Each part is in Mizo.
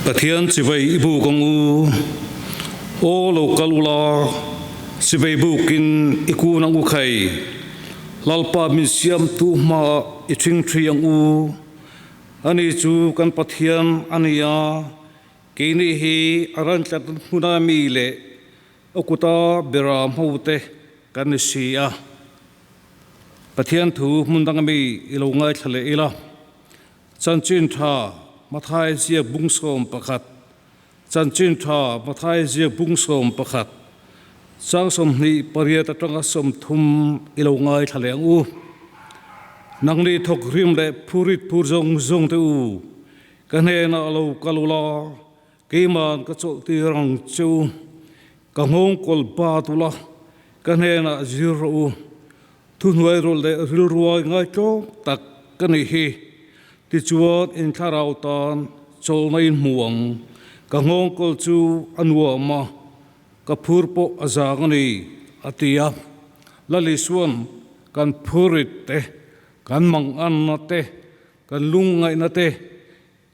Pathian chibai i buk ang u. Aw lo kal ula, chibai bukin i kun ang u khai. Lalpa min siamtu hmaah i ṭhingṭhi ang u. Ani chu kan Pathian a ni a, keini hi a rantlat hmuna mi leh a kuta beram hote kan ni si a. Pathian thu hmun danga mi i lo ngaithla leh ila. Chanchin Tha Mathai ziak bung 11 Chanchin Tha Mathai ziak bung 11 chang 28 atanga 30 i lo ngaithla leh ang u. Nangni thawk rim leh phurit phur zawng zawng te u, ka hnenah lo kal ula, keiman ka chawlh tir ang che u. Ka nghawngkawl bat ula, ka hnenah zir rawh u. Thuhnuai rawlh leh rilruai ngaitlawm tak ka nih hi. Tichuan in thlarau tan chawlhna in hmu ang. Ka nghawngkawl chu a nuam a, ka phur pawh a zang a ni, a ti a. Lalisuan kan phurit te, kan manganna te, kan lungngaihna te,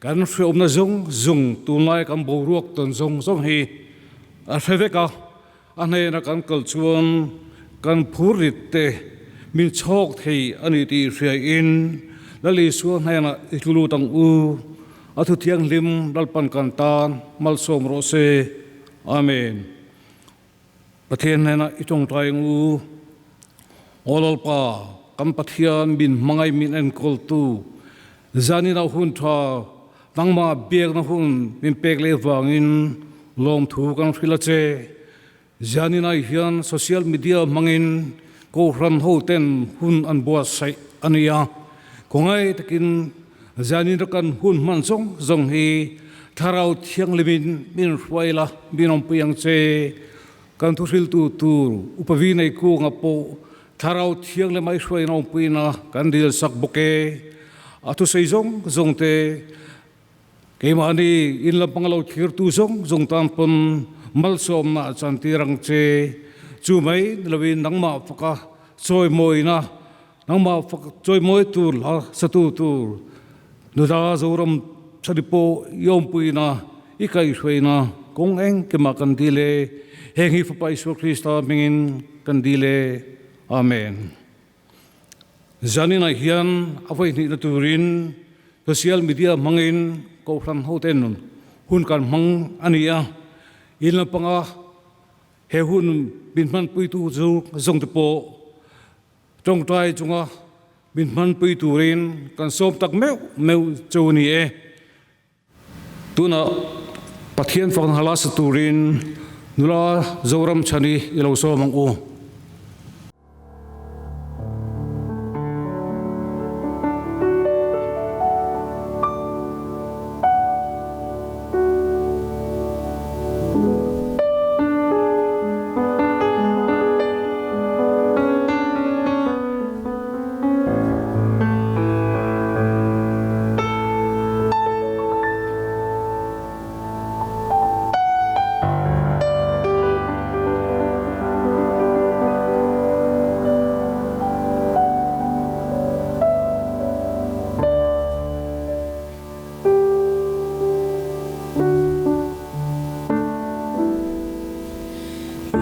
Kan hreawmna zawng zawng, tunlai kan boruak tawn zawng zawng hi a hre vek a, a hnena kan kal chuan kan phurrit te min chhawk thei a ni tih hriaiin Lal Isua hnenah i tlu lut ang u, a thu thianghlim Lalpan kan tan malsawm rawh se. Amen. Pathian hnenah i tawngtai ang u. Aw Lalpa, kan Pathian min hmangaih min enkawltu, zanin ah hun tha nangmah biakna hun min pek leh vangin lawmthu kan hrilh a che. Zanin ah hian social media hmangin Kohhran hoten hun an buatsaih a ni a. Khawngaih takin zanin a kan hun hman zawng zawng hi Thlarau Thianghlimin min hruai la, min awmpui ang che. Kan thuhriltu tur Upa Vi nei kunga pawh Thlarau Thianghlim a i hruaiin a awmpuina kan dil sak bawk e. A thusawi zawng zawng te keimahni in lampang lo thlirtu zawng zawng tan pawn malsawmna a chantir ang che. Chu mai ni loin nangmah faka chawimawina, nangmah faka chawimawi tur la satu tur Nula Zoram Chhani pawh i awmpuina, i kaihhruaina kawng engkimah kan dil e. Heng hi Fapa Isua Krista hmingin kan dil e. Amen. Zaninah hian a vawihnihna turin social media hmangin Kohhran hoten hun kan hmang a ni a. In lampanga he hun min hmanpuitu chu zawngte pawh Tawngtai chunga min hmanpui turin kan sawm tak meuh meuh chu a ni e. Tunah Pathian fakna hla sa turin nula Zoram Chhani i lo sawm ang u.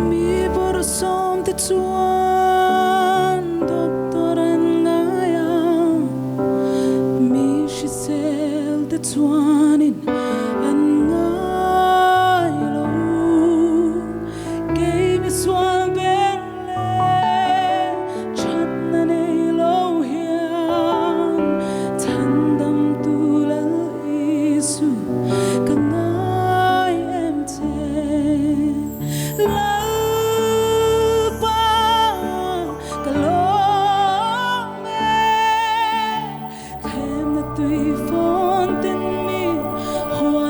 Mi bawrhsawm te chuan doctor an ngai a, mi hrisel te chuanin an ngai lo. Kei mi sual ber leh thatna nei lo hian thandamtu Lal Isu ka ngai em che. Lalpa ka lawm e, thlemna tui fawn tin mi hual.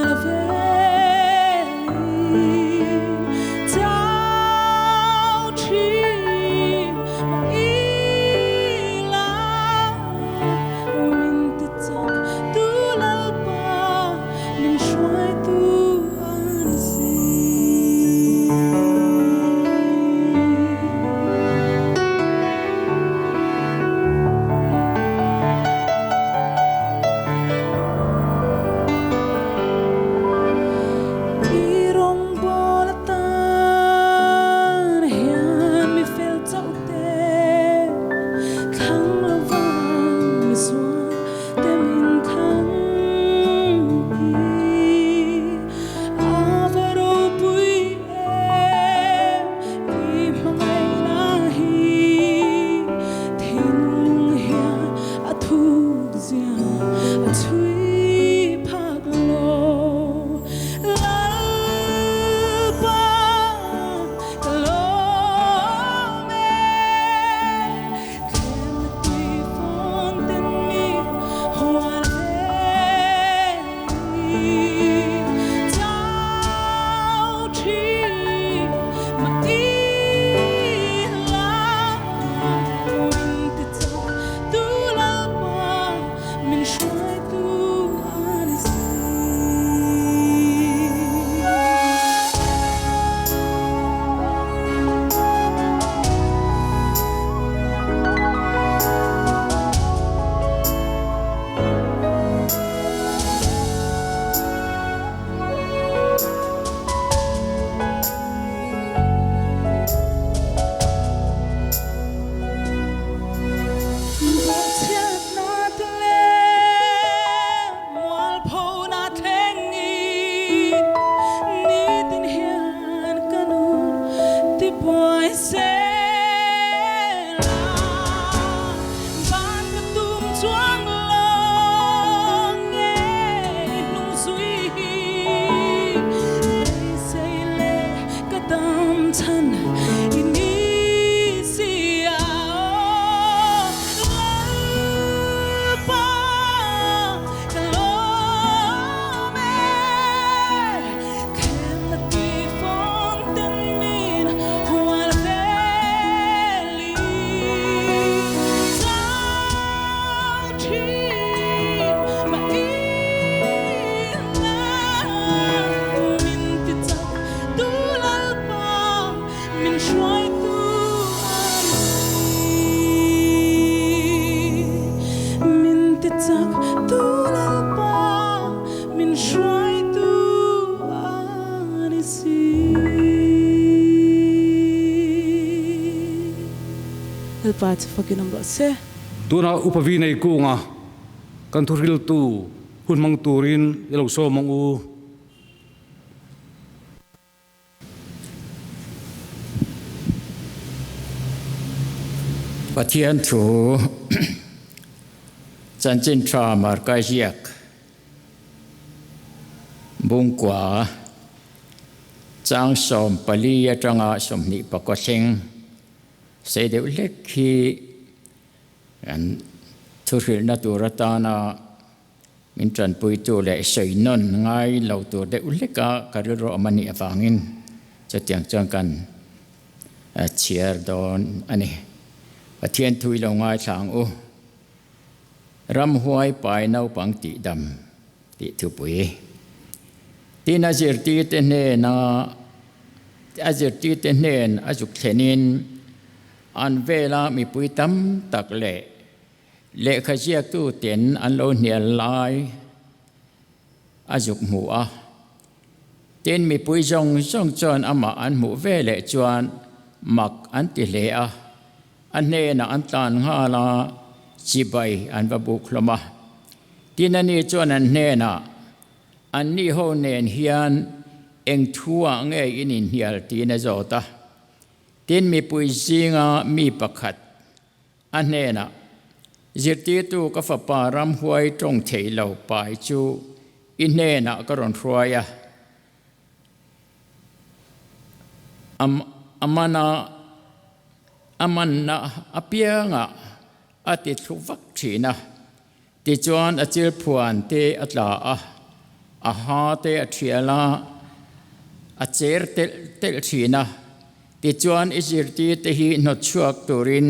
Lalpa chu fakin awm rawh se. Tunah Upa Vi nei kunga kan thuhriltu hun hmang turin i lo sawm ang u. Pathian thu chanchin tha Marka ziak Bungkua chang 14 atanga 29 thleng sei deuh hlek hi an thuhrilhna tur atana Min tanpuitu leh sawi nawn ngai lo tur deuh hlek a ka rilru awm a nih avangin chutiang chuan kan chhiar dawn a ni. Pathian thui lo ngaithla ang u. Ramhuai pai naupang tihdam tih thupui. Tin a zirtirte hnena a zirtirte hnen a zuk thlenin an vela mipui tam tak leh Lehkha ziaktu ten an lo hnial lai a zuk hmu a. Tin, mipui zawng zawng chuan amah an hmuh ve leh chuan mak an ti hle a, a hnenah an tlan nghal a, chibai an va buk hlawm a. Tin, ani chuan an hnenah, Anni ho nen hian eng thu ah nge in inhnial? tiin a zawt a. Tin, mipui zinga mi pakhat A hnenah, Zirtirtu ka fapa ramhuai tawng thei lo pai chu i hnenah ka rawn hruai a, a mana a manna apiangah a ti thlu vak thin a. Tichuan a chilphuan te a tla a, a ha te a thial a, a cher telh telh thin a. Tichuan i zirtirte hi hnawtchhuak turin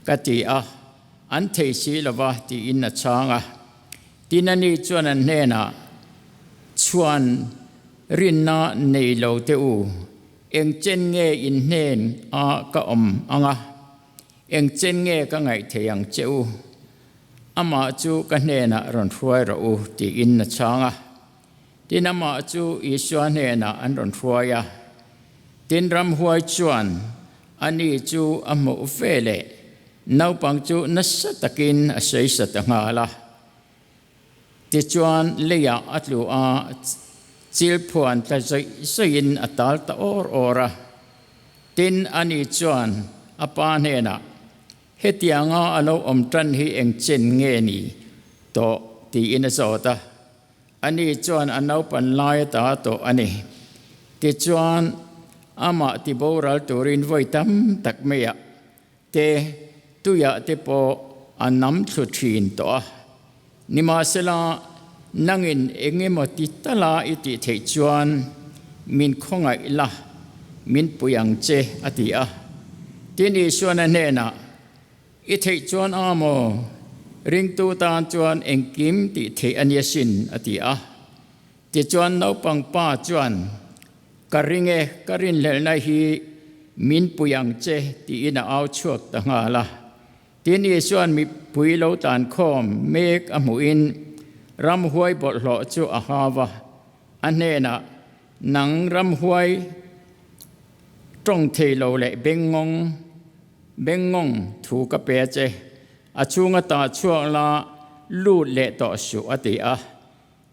ka ti a, an thei si lo va tiin a chhang a. Tin ani chuan an hnenah, Chhuan rinna nei lo teh u, eng chen nge in hnen a ka awm ang a? Eng chen nge ka ngaih thei ang che u? Amah chu ka hnenah rawn hruai rawh u, tiin a chhang a. Tin, amah chu Isua hnenah an rawn hruai a. Tin, ramhuai chuan ani chu a hmuh ve leh naupang chu nasa takin a sawi ta nghal a. Tichuan, leiah a tlu a, chilphuan tla zawih zawihin a tal ta awr awr a. Tin, ani chuan a pa hnenah, Hetianga a lo awm tan hi eng chen nge ni tawh? tiin a zawt a. Ani chuan a naupan lai ata tawh a ni. Tichuan, amah tiboral turin vawi tam tak meiah te, tuiah te pawh a nam thlu thin tawh a. Nimahsela, nangin eng emaw ti tala i tih theih chuan min khawngaih la, min pui ang che, a ti a. Tin, Isuan a hnenah, I theih chuan a maw? Ringtu tan chuan engkim tih theih a nia sin, a ti a. Tichuan naupang pa chuan, Ka ring e, ka rinhlelhna hi min pui ang che, tiin a au chhuak ta nghal a. Tin, Isua'n mipui lo tlan khawm mek a hmuhin ramhuai bawlhhlawh chu a hau a, a hnenah, Nang ramhuai tawng thei lo leh bengngawng, bengngawng thu ka pe a che, a chhunga tah chhuak la lut leh tawh suh, a ti a.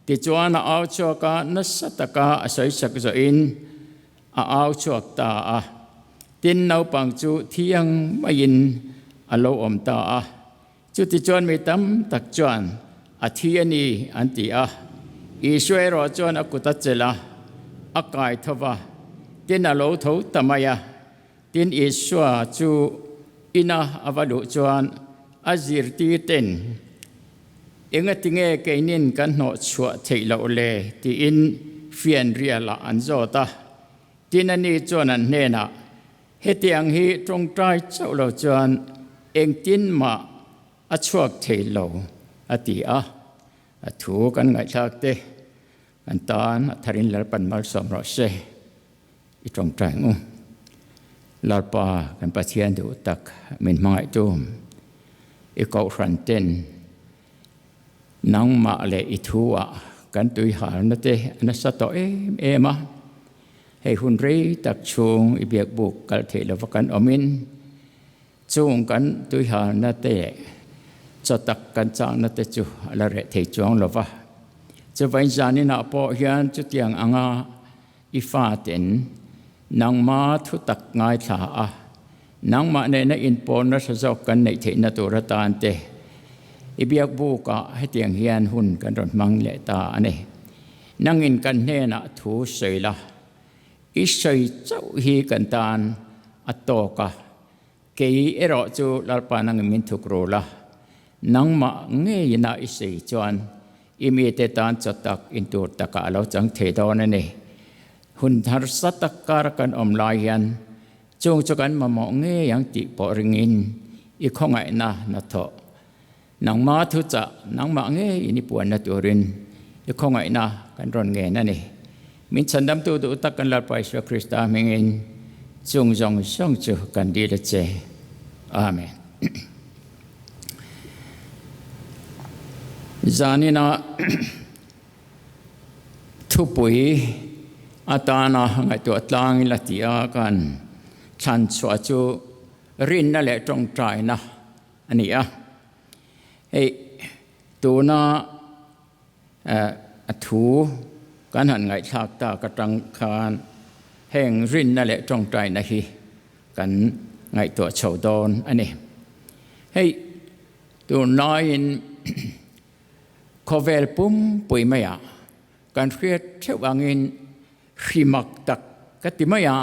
Tichuan a au chhuak a, nasa taka a sawisak zawhin a au chhuak ta a. Tin, naupang chu thiang maiin a lo awm ta a. Chutichuan mi tam tak chuan, A thi a ni, an ti a. Isua erawh chuan a kut a chelh a, a kai tho va, tin a lo tho ta mai a. Tin, Isua chu ina a va luh chuan a zirtir ten, Engatinge keinin kan hnawh chhuah theih loh le? tiin fianrialah an zawt a. Tin, ani chuan an hnenah, Hetiang hi tawngtai chauh lo chuan engtin mah a chhuak thei lo, a ti a. A thu kan ngaihthlak te kan tan a tharin Lalpan malsawm rawh se. I tawngtai ang u. Lalpa kan Pathian duh tak min hmangaihtu i kohhran ten nangmah leh i thu ah kan tui halna te a nasa tawh em em a. Hei hun rei tak chhung i biakbuk kal theih lova kan awmin. Chung kan tuihalna te leh chaw tak kan chakna te chu a la reh thei chuang lo va. Chuvain zaninah pawh hian chutiang anga i faten nangma thu tak ngaithla a, nangmah nena inpawlna hre zawk kan neih theihna tur atan te i biak bukah hetiang hian hun kan rawn hmang leh ta a ni. Nangin kan hnenah thu sawi la, i sawi chauh hi kan tan a tawk a, kei erawh chu Lalpa nangin min thuk rul a, nangmah ngeiin a i sawi chuan i mite tan chaw tak in tur takah a lo chang thei dawn a ni. Hun harsa tak kara kan awm lai hian chung chu kan mamawh ngei ang tih pawh ringin i khawngaihna hnathawh Nangma thuchah nangmah ngeiin i puanna turin i khawngaihna kan rawn ngen a ni. Min chhandamtu duh tak kan Lalpa Isua Krista hmingin chung zawng zawng chu kan dil a che. Amen. Zanina thupui atana ngaihtuah tlangin la ti a kan thlan chhuah chu rinna leh tawngtaina a ni a. Hei tuna a thu kan han ngaihthlak tak atang khan heng rinna leh tawngtaina hi kan ngaihtuah chho dawn a ni. Hei tunlaiin khawvel pumpui maiah kan hriat theuh angin hri mak tak ka ti mai a,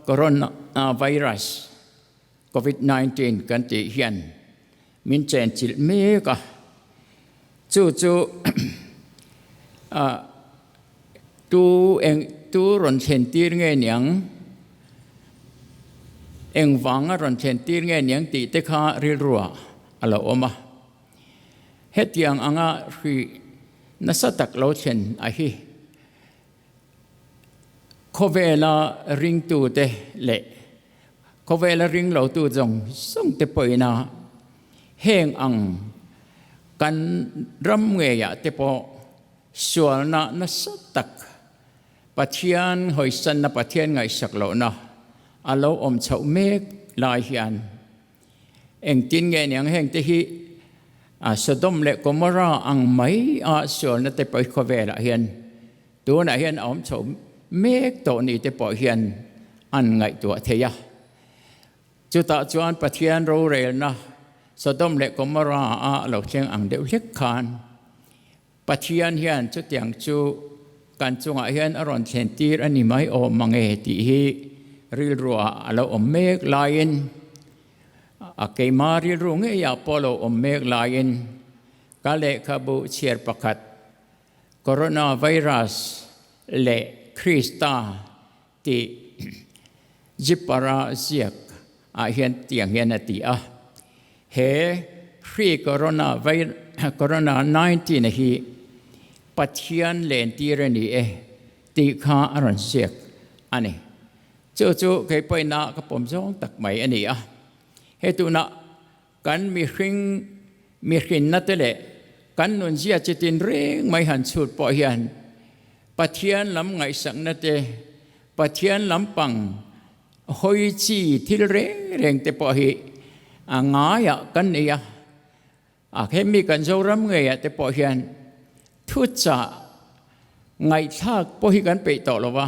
Coronavirus Covid 19 kan tih hian min chenchilh mek a, chu chu tu eng tu rawn thlen tir nge niang, engvanga rawn thlen tir nge niang tih te kha rilruah a lo awm a. Hetiang anga hri nasa tak lo thlen a hi. Khawvela ringtute leh khawvela ring lotu zawng zawng te pawhina heng ang kan ram ngeiah te pawh sualna nasa tak Pathian hawisanna Pathian ngaihsak lohna a lo awm chhoh mek lai hian Engtin nge niang heng te hi Sodom leh Gomorrah ang mai a sualna te pawh hi khawvelah hian tunah hian a awm chho mek tawh ni te pawh hian an ngaihtuah thei a. Chutah chuan Pathian rorelna Sodom leh Gomorrah a lo thleng ang deuh hlek khan Pathian hian chutiang chu kan chungah hian a rawn thlen tir a ni mai awm mang e tih hi rilruah a lo awm mek laiin a keima rilru ngeiah pawh a lo awm mek laiin ka lehkhabu chhiar pakhat Coronavirus leh Krista tih zipara ziak ah hian tiang hian a ti a, he hri corona corona 19 hi Pathian len tir a ni e tih kha a rawn ziak a ni. Chu chu kei pawhin a ka pawm zawng tak mai a ni a, he tunah kan mihring mihrinna te leh kan nunzia chi tin reng mai han chhut pawh hian Pathian lam ngaihsakna te, Pathian lampang hawi chi thil reng reng te pawh hi a ngaiah kan nei a. A hemi kan Zoram ngeiah te pawh hian thuchah ngaihthlak pawh hi kan peih tawh lo va,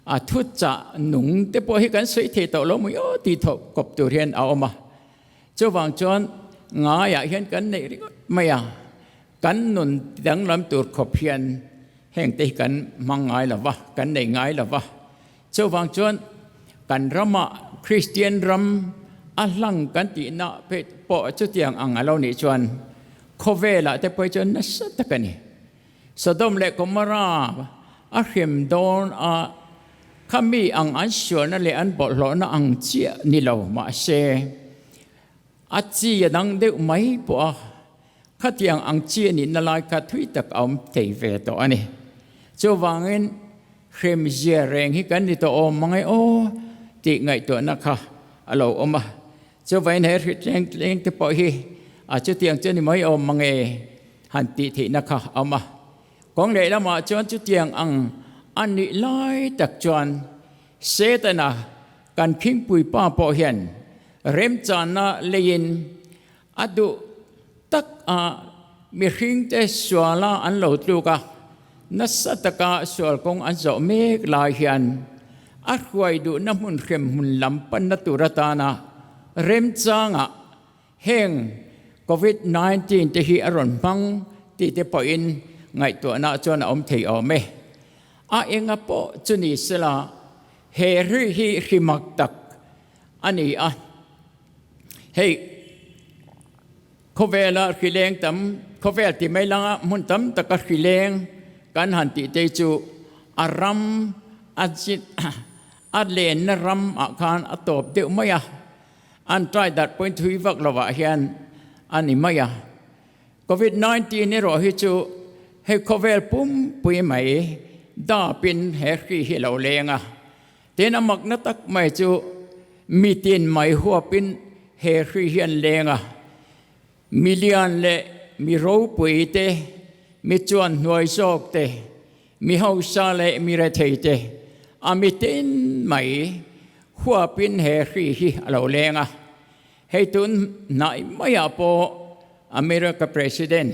a thuchah nung te pawh hi kan sawi thei tawh lo mai aw tih thawh kawp tur hian a awm a. Chuvang chuan ngaiah hian kan neih ringawt mai a, kan nun danglam tur khawp hian heng te hi kan hmang ngai lo va, kan nei ngai lo va. Chuvang chuan kan ramah Kristian ram a hlang kan tihna pawh chutiang ang a lo nih chuan khawvelah te pawh hi chuan nasa tak a ni. Sodom leh Gomorrah a hrem dawn a, khami ang an sualna leh an bawlhhlawhna ang chiah ni lo mahse a chi a dang deuh mai pawh a, khatiang ang chi a nihna lai kha thui tak a awm thei ve tawh a ni. Chuvangin hremzia reng hi kan ni tawh awm mang e aw tih ngaihtuahna kha a lo awm a. Chuvangin he hritleng tleng te pawh hi a chutiang chu a ni mai awm mang e han tih theihna kha a awm a. Kawng lehlamah chuan chutiang ang a nih lai tak chuan Setana. Kan khingpui pa pawh hian remchanna leiin a duh tak a mihringte suala an lo tluk a, nasa taka sual kawng an zawh mek lai hian a hruai duhna hmun hrem hmun lam panna tur atana remchangah Heng Covid 19 te hi a rawn hmang tih te pawhin ngaihtuahna chuan a awm thei awm e. A enga pawh chu ni sela he ri hi hrimak tak a ni a. Hei khawvela hrileng tam, khawvel ti mai langa hmun tam taka hrileng kan han tih te chu a ram a a lenna ram ah khan a tawp deuh mai a. An try darh point thui vak lovah hian a ni mai a. Covid 19 erawh hi chu hei khawvel pumpui mai dapin he hri hi lo leng a. Tin a makna tak mai chu mitin mai huapin he hri hi an leng a. Mi lian leh mi ropui te, mi chuan hnuai zawk te, mi hausa leh mi rethei te, a mitin mai huapin he hri hi a lo leng a. Hei tun hnaih maiah pawh America President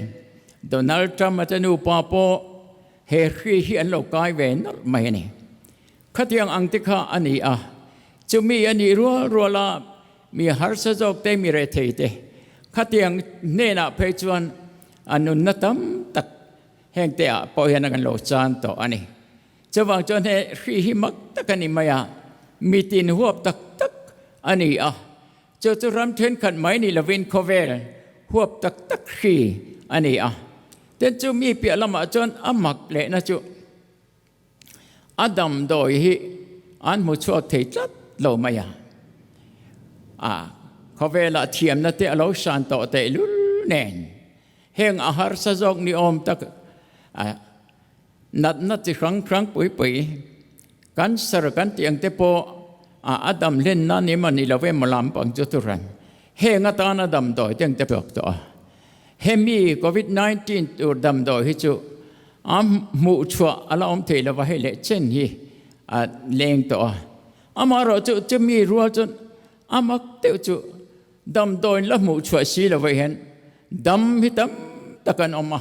Donald Trump-a te nupa pawh he hri hi an lo kai ve nawlh mai a ni. Khatiang ang te kha a ni a, chumi a nih rual ruala mi harsa zawk te, mi rethei te khatiang hnenah phei chuan a nunna tam tak heng te ah pawh hian a kan lo chan tawh a ni. Chuvang chuan he hri hi mak tak a ni mai a, mitin huap tak tak a ni a, chu chu ram thenkhat mai ni lovin khawvel huap tak tak hri a ni a. Tin chu mi piah lamah chuan a mak lehna chu A damdawi hi an hmu chhuak thei tlat lo mai a. A khawvelah thiamna te a lo hran tawh tehlul nen heng a harsa zawk ni awm tak a natna chi hrang hrang pui pui cancer kan tih ang te pawh a a dam hlenna ni emaw ni lo emaw lampang chu thuhran heng atana damdawi te ang te chhuak tawh a. Hemi Covid 19 tur damdawi hi chu a hmuh chhuah a la awm thei lova hei leh chen hi a leng tawh a. Amaherawh chu chumi rual chuan a mak deuh chu damdawiin la hmuh chhuah si lova hian dam hi tam tak an awm a,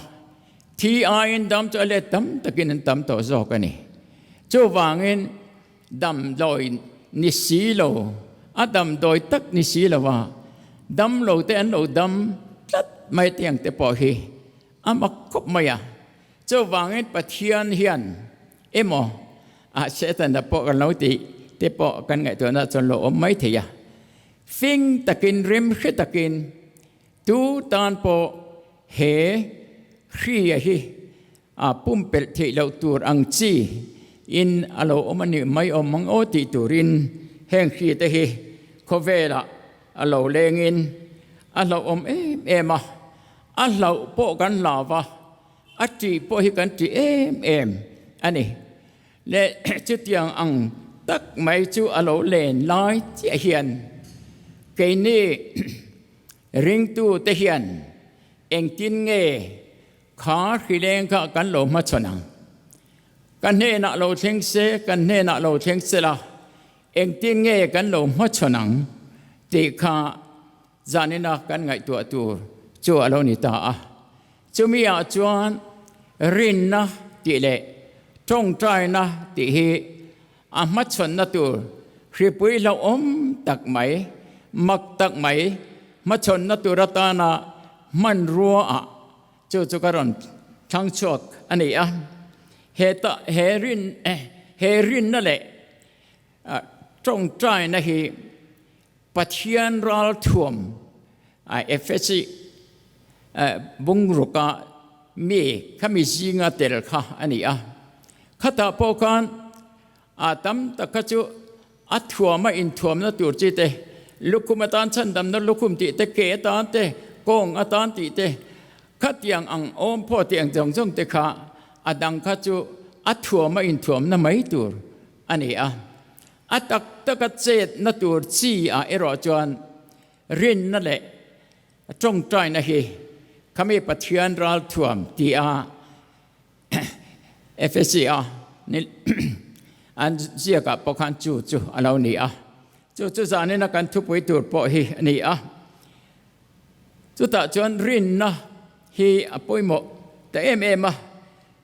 thi aiin dam chu a let tam takin an tam tawh zawk a ni. Chuvangin Damdawi ni si lo, a damdawi tak ni si lo a, damlo te an lo dam tlat mai tiang te pawh hi a mak khawp mai a. Chuvangin Pathian hian emaw a Setana pawh kan lo tih te pawh kan ngaihtuahna chuan lo awm mai thei a. Fing takin rimhri takin tu tan pawh he hria hi A pumpelh theih loh tur ang chi in a lo awm a nih mai awm ang aw tih turin heng hri te hi khawvelah a lo lengin a hlauhawm em em a, a hlauh pawh kan hlau va, a tih pawh hi kan tih em em a ni. Leh chutiang ang tak mai chu a lo len lai chiah hian keini ringtute hian engtin nge Kha hrileng kha kan lo hmachhawn ang. Ka hnenah lo thleng se, kan hnenah lo thleng se la, engtin nge kan lo hmachhawn ang tih kha zanina kan ngaihtuah tur chu a lo ni ta a. Chumi ah chuan rinna tih leh tawngtaina tih hi a hmachhawnna tur hripui hlauhawm tak mai, mak tak mai hmachhawnna tur atana hmanrua ah chu chu ka rawn thlang chhuak a ni a. Heta he rin he rinna leh tawngtaina hi Pathian ralthuam Efesi bungruka mi khami zinga tel kha a ni a. Khatah pawh khan a tam tak kha chu a thuama inthuamna tur chi te, lukhum atan chhandamna lukhum tih te, ke atan te, kawng atan tih te, khatiang ang awm pawh tih ang zawng zawng te kha a dang kha chu a thuama inthuamna mai tur a ni a. A tak taka chetna tur chi ah erawh chuan rinna leh tawngtaina hi khami Pathian ralthuam ti a Efesi a an ziakah pawh khan chu chu a lo ni a. Chu chu zanina kan thupui tur pawh hi a ni a. Chutah chuan rinna hi a pawimawh ta em em a.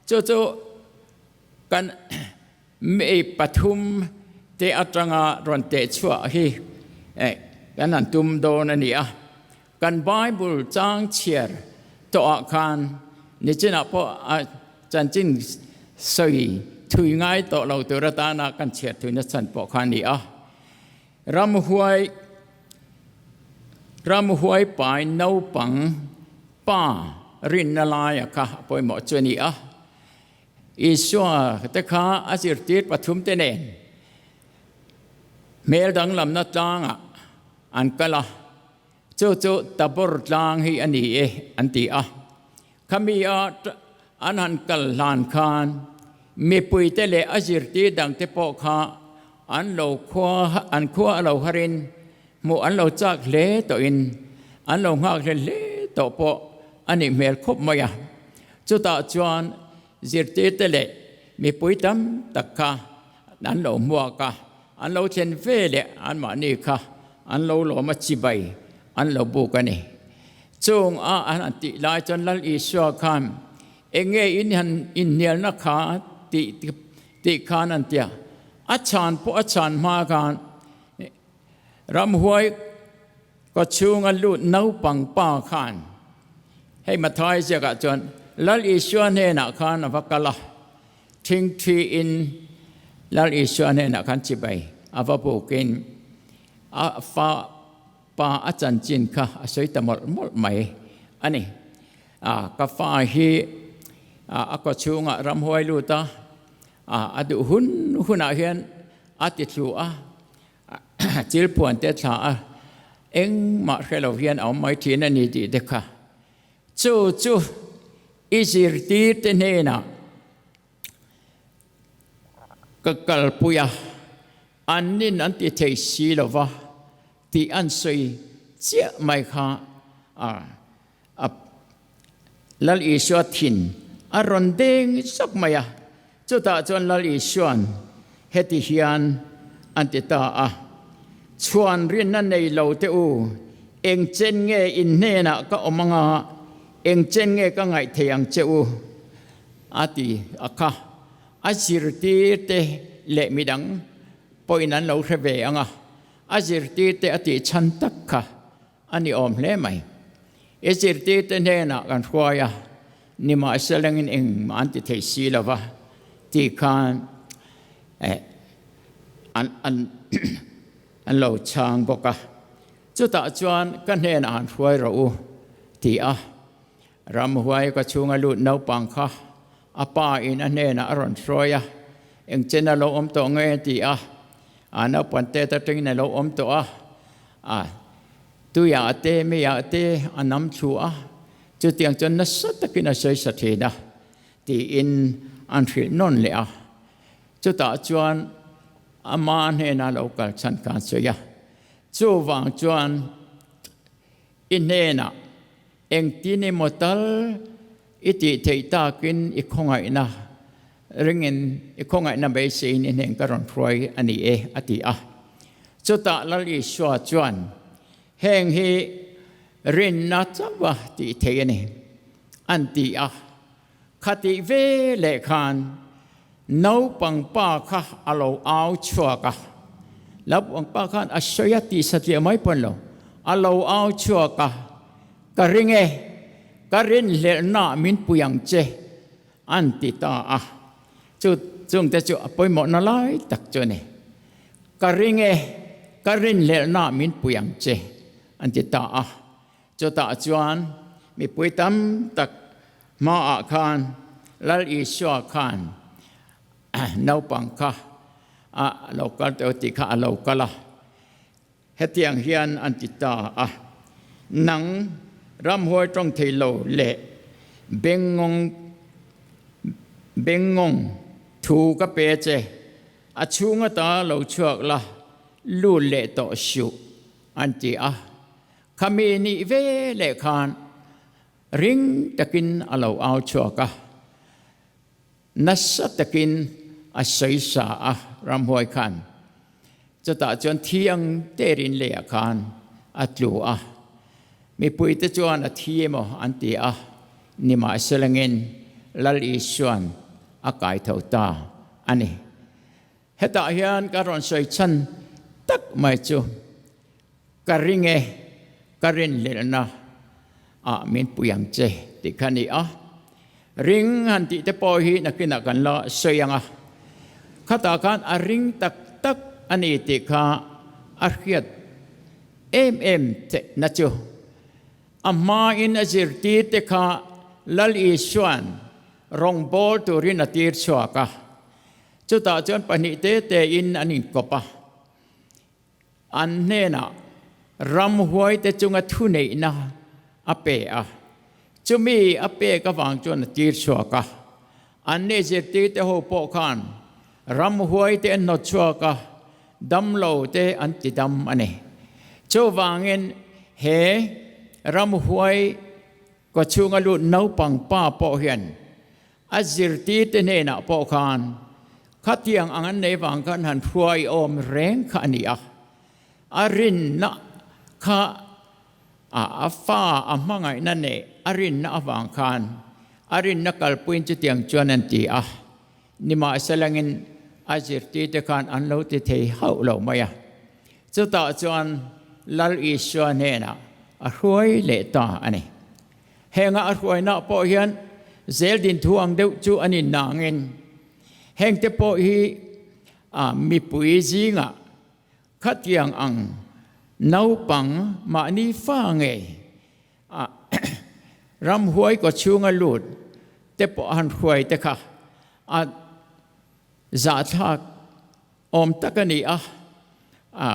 Chu chu kan May pathum te atanga rawn teh chhuah hi kan han tum dawn a ni a. Kan Bible chang chhiar tawhah khan nichinah pawh a chanchin sawi thui ngai tawh lo tur atana kan chhiar thuina chhan pawh kha a ni a. Ramhuai Ramhuai pai naupang pa rinna laia kha a pawimawh chu a ni a. Isua te kha a zirtir pathum te nen hmel danglamna tlangah an kal a, chu chu Tabor tlang hi a ni e an ti a. Khami a an han kal hlan khan mipuite leh a zirtir dangte pawh kha an lo khua an khua a lo harin hmuh an lo chak hle tawhin an lo nghak hle hle tawh pawh a nih hmel khawp mai a. Chutah chuan zirtirte leh mipui tam tak kha an lo hmuak a, an lo thlen ve leh anmahni kha an lo lawm a, chibai an lo buk a ni. Chung a an han tih lai chuan Lal Isua khan eng nge in han inhnialna kha tih tih khan an ti a, a chhan pawh a chhan hma khan Ramhuai kaw chhunga lut naupang pa khan hei Mathai ziakah chuan Lal Isua hnenah khan a va kal a, thingthiin Lal Isua hnenah khan chibai a va bukin a fa pa a chanchin kha a sawi ta mawlh mawlh mai a ni. Ka fa hi a kaw chhungah ramhuai lut a, a duh hun hunah hian a ti thlu a, Chilphuan te thla a engmah hre lo hian a awm mai thin a ni tih te kha chu chu i zirtir te hnenah ka kalpui a, an nin an ti thei si lo va tih an sawi chiah mai kha a A Lal Isua thin a rawn deng zak mai a, chutah chuan Lal Isua'n heti hian an ti ta a, Chhuan rinna nei lo te u, eng chen nge in hnenah ka awm anga, eng chen nge ka ngaih thei ang che u? A ti a kha. A zirtir te leh midang pawhin an lo hre ve ang a, a zirtir te a tih chhan tak kha A ni awm hle mai. I zirtirte hnenah kan hruai a, nimahselangin engmah an ti thei si lo va tih khan an an an lo chhang bawk a. Chutah chuan ka hnenah han hruai rawh u ti a, ramhuai ka chhunga lut naupang kha a pa in a hnenah a rawn hruai a, engchen a lo awm tawh nge ti a, a naupang te atangin a lo awm tawh a, A tuiah te meiah te a nam thlu a, chutiang chuan nasa takin a sawi sa thin a, tiin an hrilh nawn leh a. Chutah chuan ama hnena lo kal chhan kha an sawi a. Chuvang chuan i hnenah engtin emaw tal i tih theih takin i khawngaihna ringin i khawngaihna beiseiin i hnen ka rawn hruai a ni e, a ti a. Chutah Lal Isua chuan, Heng hi rinna chauha tih theih a ni, an ti a. Khatih ve leh khan naupang pa kha a lo au chhuak a. Naupang pa khan a sawi a tih satliah mai pawn lo, a lo au chhuak a, Ka ring e, ka rinhlelhnaah min pui ang che, An ti ta a, chu chungte chu a pawimawhna lai tak chu a ni. Ka ring e, ka rinhlelhnaah min pui ang che, an ti ta a. Chutah chuan mipui tam tak hmaah khan Lal Isua khan naupang kha a lo kal tawh tih kha a lo kal a. Hetiang hian an ti ta a, Nang ramhuai tawng thei lo leh bengngawng bengngawng thu ka pe che, a chhung ata lo chhuak la, lut leh tawh suh, an ti a. Khami nih ve leh khan ring takin a lo au chhuak a. Nasa takin a sawi sa a ramhuai khan. Chutah chuan thi ang terin leiah khan a tlu a. Mipuite chuan a thi emaw an ti a, nimahselangin Lal Isuan a kai tho ta a ni. Hetah hian ka rawn sawi chhan tak mai chu ka ring e, ka rinhlelhna ah min pui ang che tih kha a ni a. Ring han tih te pawh hi nakinah kan la sawi ang a, khatah khan a ring tak tak a ni tih kha a hriat em em theihna chu a hmain a zirtir te kha Lal Isua'n rawngbâwl turin a tir chhuak a, chutah chuan pahnihte tein an inkawp a. An hnenah ramhuaite chunga thuneihna a pe a, chumi a pek avang chuan a tir chhuak a. An ni zirtirte ho pawh khan ramhuaite an hnawt chhuak a, damlo te an ti dam a ni. Chuvangin he ramhuai kawchhunga lut naupang pa pawh hian A zirtirte hnenah pawh khan khatiang ang an nei vang khan han hruai awm reng kha a ni a. A rinna kha a fa a hmangaihna neh a rinna avang khan a rinna kalpuiin chutiang chuan an ti a. Nimahselangin a zirtirte khan an lo ti thei hauh lo mai a. Chutah chuan Lal Isua hnenah a hruai leh ta a ni. Henga a hruaina pawh hian zel din thu ang deuh chu an innangin hengte pawh hi a mipui zingah khatiang ang naupang mahni fa ngei a ramhuai kaw chhunga lut te pawh han hruai te kha a zahthlak Awm tak a ni a, a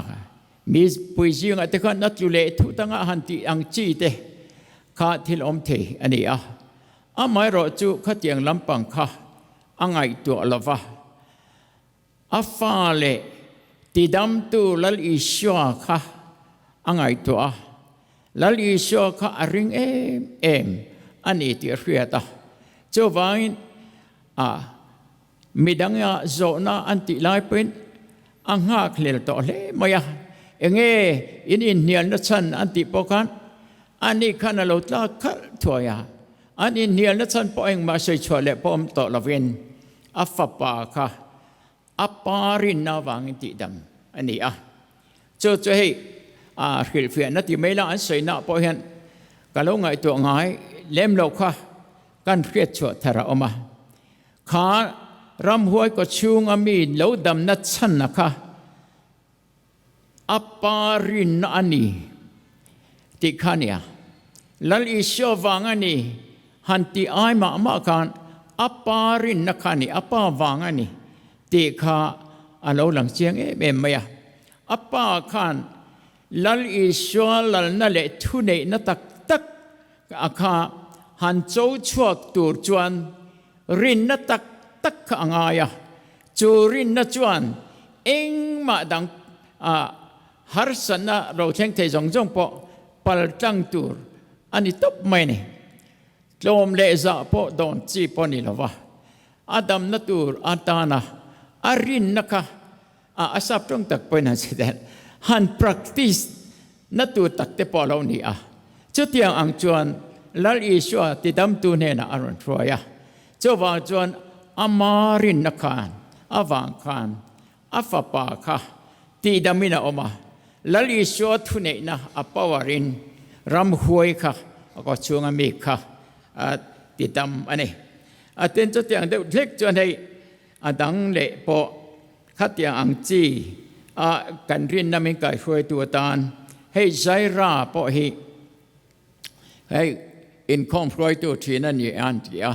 mi pui zingah te khan a tlu leh thut anga han tih ang chi te kha thil awm thei a ni a. Amaherawhchu khatiang lampang kha a ngaihtuah lo va, a fa leh tidamtu Lal Isua kha a ngaihtuah a, Lal Isua kha a ring em em a ni tih a hriat a. Chuvangin a Midanga zawhna an tih lai pawhin a nghak hlel tawh hle mai a, enge in inhnialna chhan an tih pawh khan ani khan a lo tlak khalh thuai a, an inhnialna chhan pawh engmah sawi chhuah leh pawh awm tawh lovin a fapa kha a pa rinna avangin tihdam a ni a. Chu chu hei a hrilhfiahna ti mai la an sawina pawh hian ka lo ngaihtuah ngai lem lo kha kan hriat chhuah thar a awm a. Kha ramhuai kaw chhunga mi lo damna chhanna kha a pa rinna a ni tih kha a nia. Lal Isua vang a ni han tih ai mah mah khan a pa rinna kha a ni, a pa vang a ni tih kha a lo lang chiang em em mai a. A pa khan Lal Isua lalna leh thuneihna tak tak a kha han cho chhuak tur chuan rinna tak tak kha a ngai a, chu rinna chuan engmah dang a harsatna ro thleng thei zawng zawng pawh pal tlang tur a ni tawp mai a ni. Tlawm leh zah pawh dawn chi pawh a ni lo va, a damna tur atana a rinna kha a a sap tawng tak pawhin han sawi daih han practice na tur tak te pawh a lo ni a. Chutiang ang chuan Lal Isua tidamtu hnenah a rawn hruai a. Chuvang chuan ama rinna khan avang khan a fapa kha tihdamin a awm a. Lal Isua thuneihna a power in ramhuai kha a kaw chhunga mi kha a tidam a ni. A tin chutiang deuh hlek chuan hei A dang leh pawh khatiang ang chi a kan rinna min kaihruaitu atan hei Zaira pawh hi hei inkhawm hruaitu thin a ni an ti a.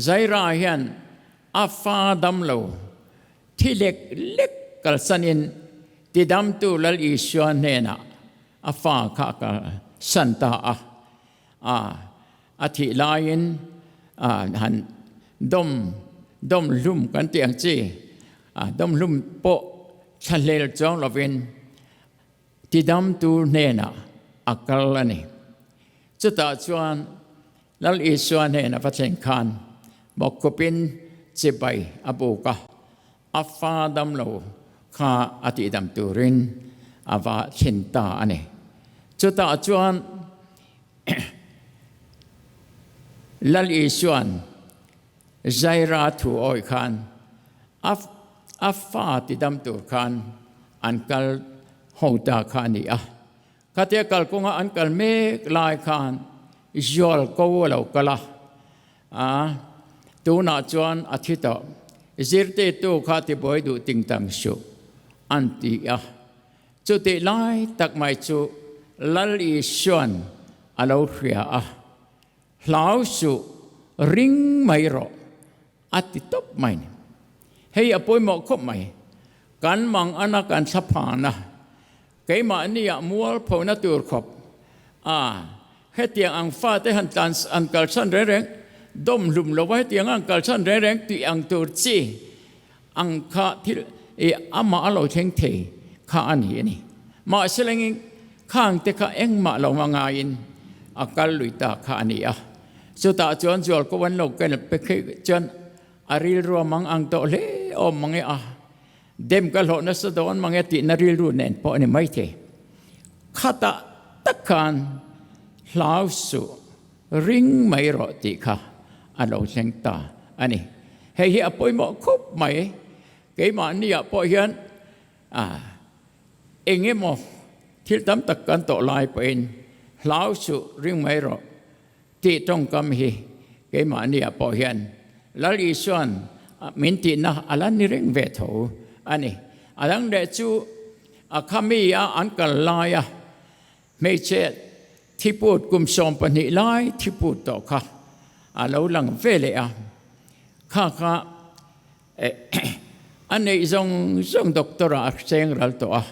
Zaira hian a fa dam lo thi lek lek kalsanin tidamtu Lal Isua hnenah a fa kha a kalsan ta a. A a thih laiin a han dawm dawm hlum kan tih ang chi a dawm hlum pawh thlahlel chuang lovin tidamtu hnenah a kal a ni. Chutah chuan Lal Isua hnenah va thleng khan bawkkhupin chibai a buk a, a fa dam lo. kha a tihdam turin a va thlen ta a ni. Chutah chuan Lal Isua'n Zaira thu awih khan a a fa tidam tur khan an kal ho ta kha a ni a. Khatia kalkawnga an kal mek lai khan Zual ko a lo kal a, a tunah chuan a thi tawh. Zirtirtu kha tibuai duh ting tang suh an ti a. Chutih lai tak mai chu Lal Isua'n a lo hria a, Hlau suh, ring mai rawh a ti tawp mai ni. Hei a pawimawh khawp mai. Kan mang ana kan thla phan a, Keimahnia mualphona tur khawp a hetiang ang fate han tlan an kalsan reng reng dawm hlum lova hetiang an kalsan reng reng tih ang tur chi ang kha thil i amah a lo thleng thei kha a ni a ni. Mahse lengin khang te kha engmah lo hma ngaiin a kal lui ta kha a ni a. Chutah chuan zualko an lo ken pe khi chuan a rilru a mang ang tawh hle awm mang e a. Dem ka hlawh nasa dawn mange tihna rilru nen pawh a ni maithei. Khatah tak khan hlau suh, ring mai rawh tih kha a lo thleng ta a ni. Hei hi a pawimawh khup mai. Keimahniah pawh hian eng emaw thil tam tak kan tawh lai pawhin hlau suh, ring mai rawh Tih tawngkam hi keimahniah pawh hian Lal Isua'n min tihna a la ni reng ve tho a ni. A dang leh chu a khami a an kal laia hmeichhe thiput kum 12 lai thiput tawh kha a lo lang ve leh a, kha kha a neih zawng zawng doctor ah a cheng ral tawh a,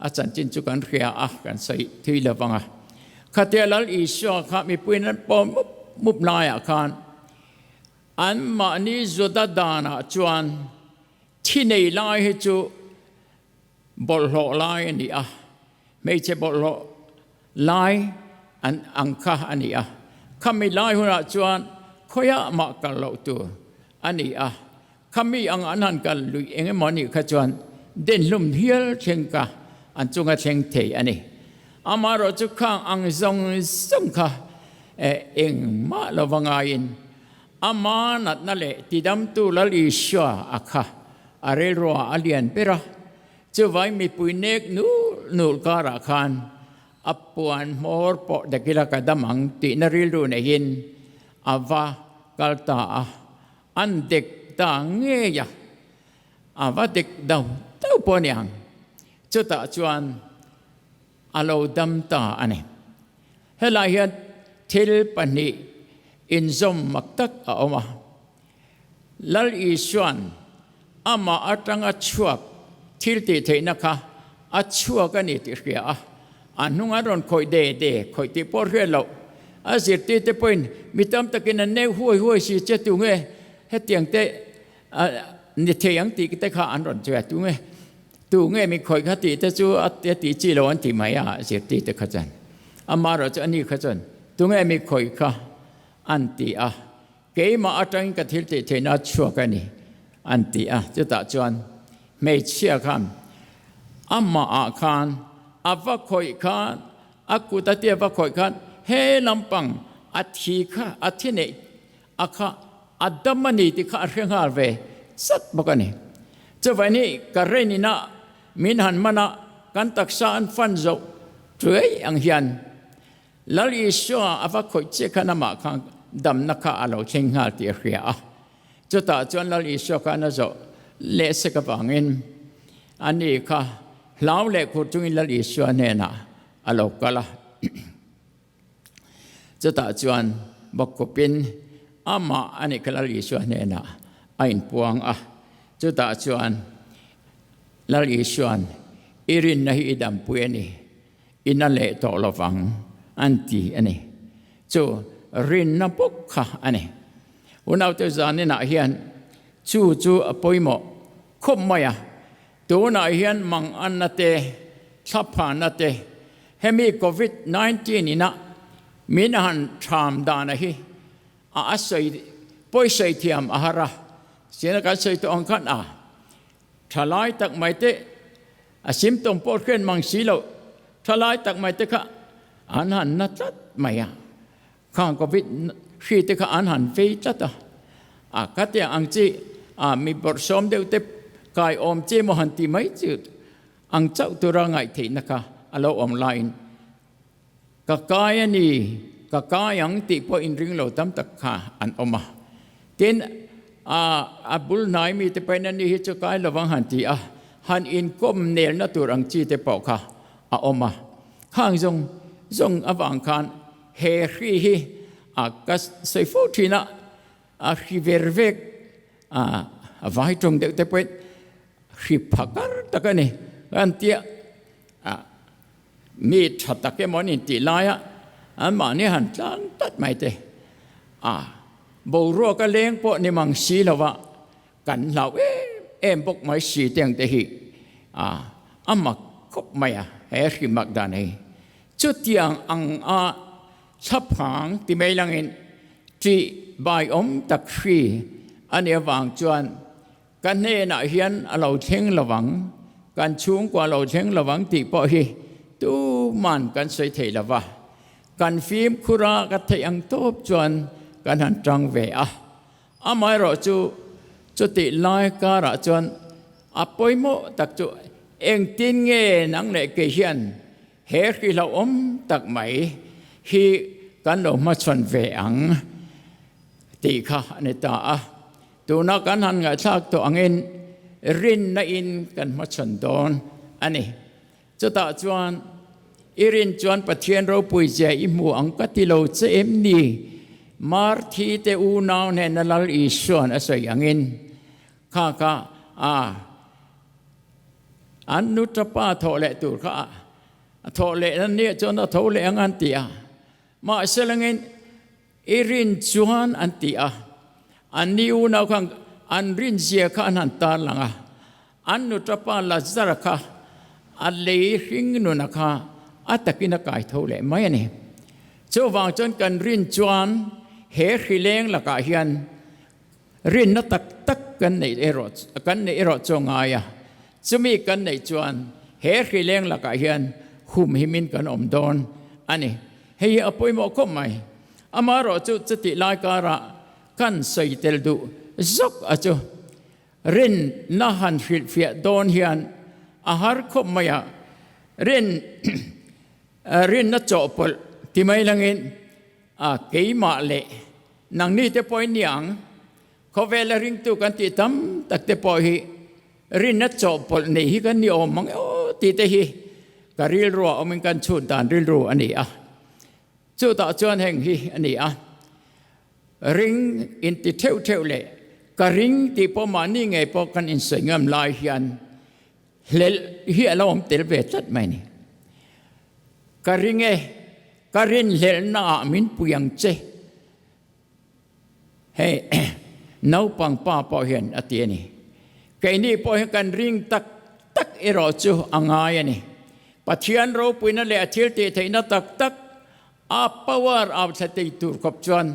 a chanchin chu kan hria a, kan sawi thui lo vang a. Khatia Lal Isua kha mipuiin an pawm mup mup laiah khan anmahni Juda danah chuan thi nei lai hi chu bawlhhlawh lai a ni a, hmeichhe bawlhhlawh lai an ang kha a ni a. Khami lai hunah chuan khawiah mah kal loh tur a ni a. Khami ang an han kal lui eng emaw anih kha chuan denhlum hial thleng ka an chunga thleng thei a ni. Amaherawh chu khang ang zawng zawng kha engmah lova ngaiin ama natna leh tidamtu Lal Isua a kha a rilruah a lian ber a. Chuvai mipui nek nul nul karah khan a puan hmawr pawh dakila ka dam ang tihna rilru neihin a va kal ta a, an dek ta ngei a, a va dek dau dau pawh a ni ang. Chutah chuan a lo dam ta a ni. Helai hian thil pahnih inzawm mak tak a awm a. Lal Isua'n amah atanga chhuak thil tih theihna kha a chhuak a ni tih hria a, a hnung an rawn khawih de de khawih tih pawh hriat loh. A zirtirte pawhin mi tam takin an neu huai huai si che tunge hetiang te ni thei ang tih te kha an rawn chhuah tunge tunge mi khawih kha tih te chu a tih chi lo an ti mai a zirtirte kha chuan. Amaherawhchu chu ani kha chuan tunge mi khawih kha an ti a. Keimah atangin ka thil tih theihna a chhuak a ni, an ti a. Chutah chuan hmeichhia khan amahah khan a va khawih khan, a kut a tia va khawih khan he lampang a thi kha, a thi neih a kha a dam a ni tih kha a hre nghal ve chat bawk a ni. Chuvai ni ka ren inah min han man a, kan taksa an fan zoh tuai ang hian Lal Isua a va khawih chiah khan amah kha damna kha a lo thleng nghal tih a hria a. Chutah chuan Lal Isua khan a zawh leh sek avangin ani kha hlau leh khur chungin Lal Isua hnenah a lo kal a. Chutah chuan bawkkawpin amah ani kha Lal Isua hnenah a inpuang a. Chutah chuan Lal Isua'n i rinna hi i dampui a ni. I na leh tawh lovang an ti a ni. Chu rinna bawk kha a ni. Unaute zaninah hian chu chu a pawimawh khawp mai a. Tunah hian manganna te, thlaphana te, hemi Covid 19 ina min han tham dana hi a a sawi pawi sawi thiam a har a. Sina kan sawi tawh ang khan a thalai tak mai te. A symptom pawh hriat mang si loh thalai tak mai te kha an han na tlat mai a. Khang Covid hri te kha an han vei tlat a. A khatiang ang chi a mi bawrhsawm deuh te kai awm chi emaw han ti mai chu ang chauh tura ngaih theihna kha a lo awm laiin ka kai a ni, ka kai ang tih pawh inring lo tam tak kha an awm a. Tin, a a bul hnai mite pawhin ani hi chu kai lovang han ti a, han inkawm nelna tur ang chi te pawh kha a awm a. Khang zawng zawng avang khan he hri hi a ka sawi fo thin a, a hri ver vek a a vai tawng deuh te pawhin hri phakar tak a ni an tia a mi tha tak emaw an intih laia anmahni han tlan tlat mai te a boruak a leng pawh ni mang si lova kan hlau em em bawk mai si te ang te hi a a mak khawp mai a he hri mak dan hi chutiang ang a thlaphang ti mai langin tih bai awm tak hri a nih avang chuan Ka hnenah hian a lo thleng lovang, kan chhungkua a lo thleng lovang tih pawh hi tuman kan sawi thei lo va. Kan fimkhur a, ka theih ang tawp chuan kan han tang ve a. Amaherawh chu chutih lai karah chuan a pawimawh tak chu engtin nge nang leh kei hian he hrilhawm tak mai hi kan lo hmachhawn ve ang tih kha a ni ta a. Tuna kan han ngaihthlak tawh angin rinna in kan hmachhawn dawn a ni. Chutah chuan i rin chuan Pathian ropui zia i hmu ang ka ti lo che em ni? Marthi te unau hnena Lal Isuan a sawi angin kha kha a an nu tapa thawh leh tur kha a thawh leh na nia chuan a tho leh ang an ti a. Mahse langin I rin chuan an ti a, an ni unau khan an rin zia kha an han tar lang a, an nuṭapa Lazara kha a lei hring nuna kha a takin a kai tho leh mai a ni. Chuvang chuan kan rin chuan he hrileng lakah hian rinna tak tak kan neih erawh kan neih erawh chu a ngai a, chumi kan neih chuan he hrileng lakah hian humhimin kan awm dawn a ni. Hei hi a pawimawh khawp mai. Amaherawh chu chutih lai karah kan sawi tel duh zawk a chu. Rinna han hrilhfiah dawn hian a har khawp mai a, rin rinna chawhpawlh ti mai langin a keimah leh nangni te pawhin ni ang, khawvela ringtu kan tih tam tak te pawh hi rinna chawhpawlh nei hi kan ni awm ang emaw tih te hi ka rilruah awmin kan chhut dan rilru a ni a. Chutah chuan heng hi a ni a, ring inti theuh theuh leh ka ring tih pawh mahni ngei pawh kan insawi ngam lai hian hlelh hi a lo awm tel ve tlat mai a ni. Ka ring e, ka rinhlelhna ah min pui ang che. Hei naupang pa pawh hian a ti a ni. Keini pawh hian kan ring tak tak erawh chu a ngai a ni. Pathian ropuina leh a thil tih theihna tak tak a power au thla tei tur khawp chuan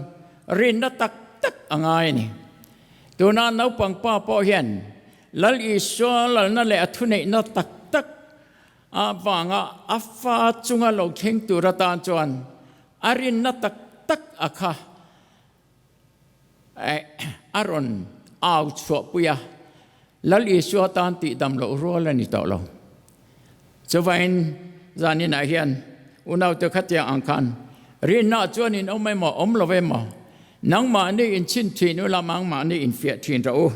rinna tak tak a ngai a ni. Tuna naupang pa pawh hian Lal Isua lalna leh a thuneihna tak tak avanga a fa chunga lo thleng tur atan chuan a rinna tak tak a kha a rawn au chhuahpui a, Lal Isua tan tihdam loh rual a ni tawh lo. Chuvain zaninah hian unaute khatiang ang khan rinna chuan in awm emaw awm lo emaw nangmahni inchhin thin ula mangmahni infiah thin rawh u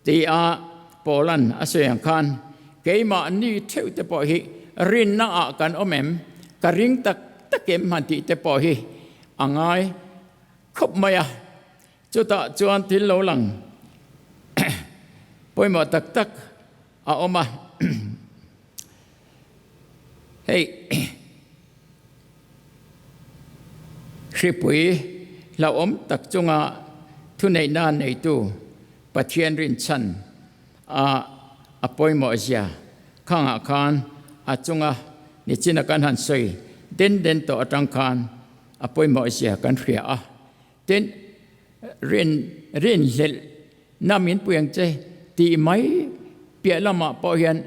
tia Paulan a sawi ang khan keimahni theuh te pawh hi rinna ah kan awm em, ka ring tak tak em han tih te pawh hi a ngai khawp mai a. Chutah chuan thil lo lang pawimawh tak tak a awm a. Hei hripui hlauhawm tak chunga thuneihna neitu Pathian rinchhan a a pawimawh zia khangah khan a chunga nichina kan han sawi den den tawh atang khan a pawimawh zia kan hria a. Tin, rin rinhlelh na min pui ang che tih mai piah lamah pawh hian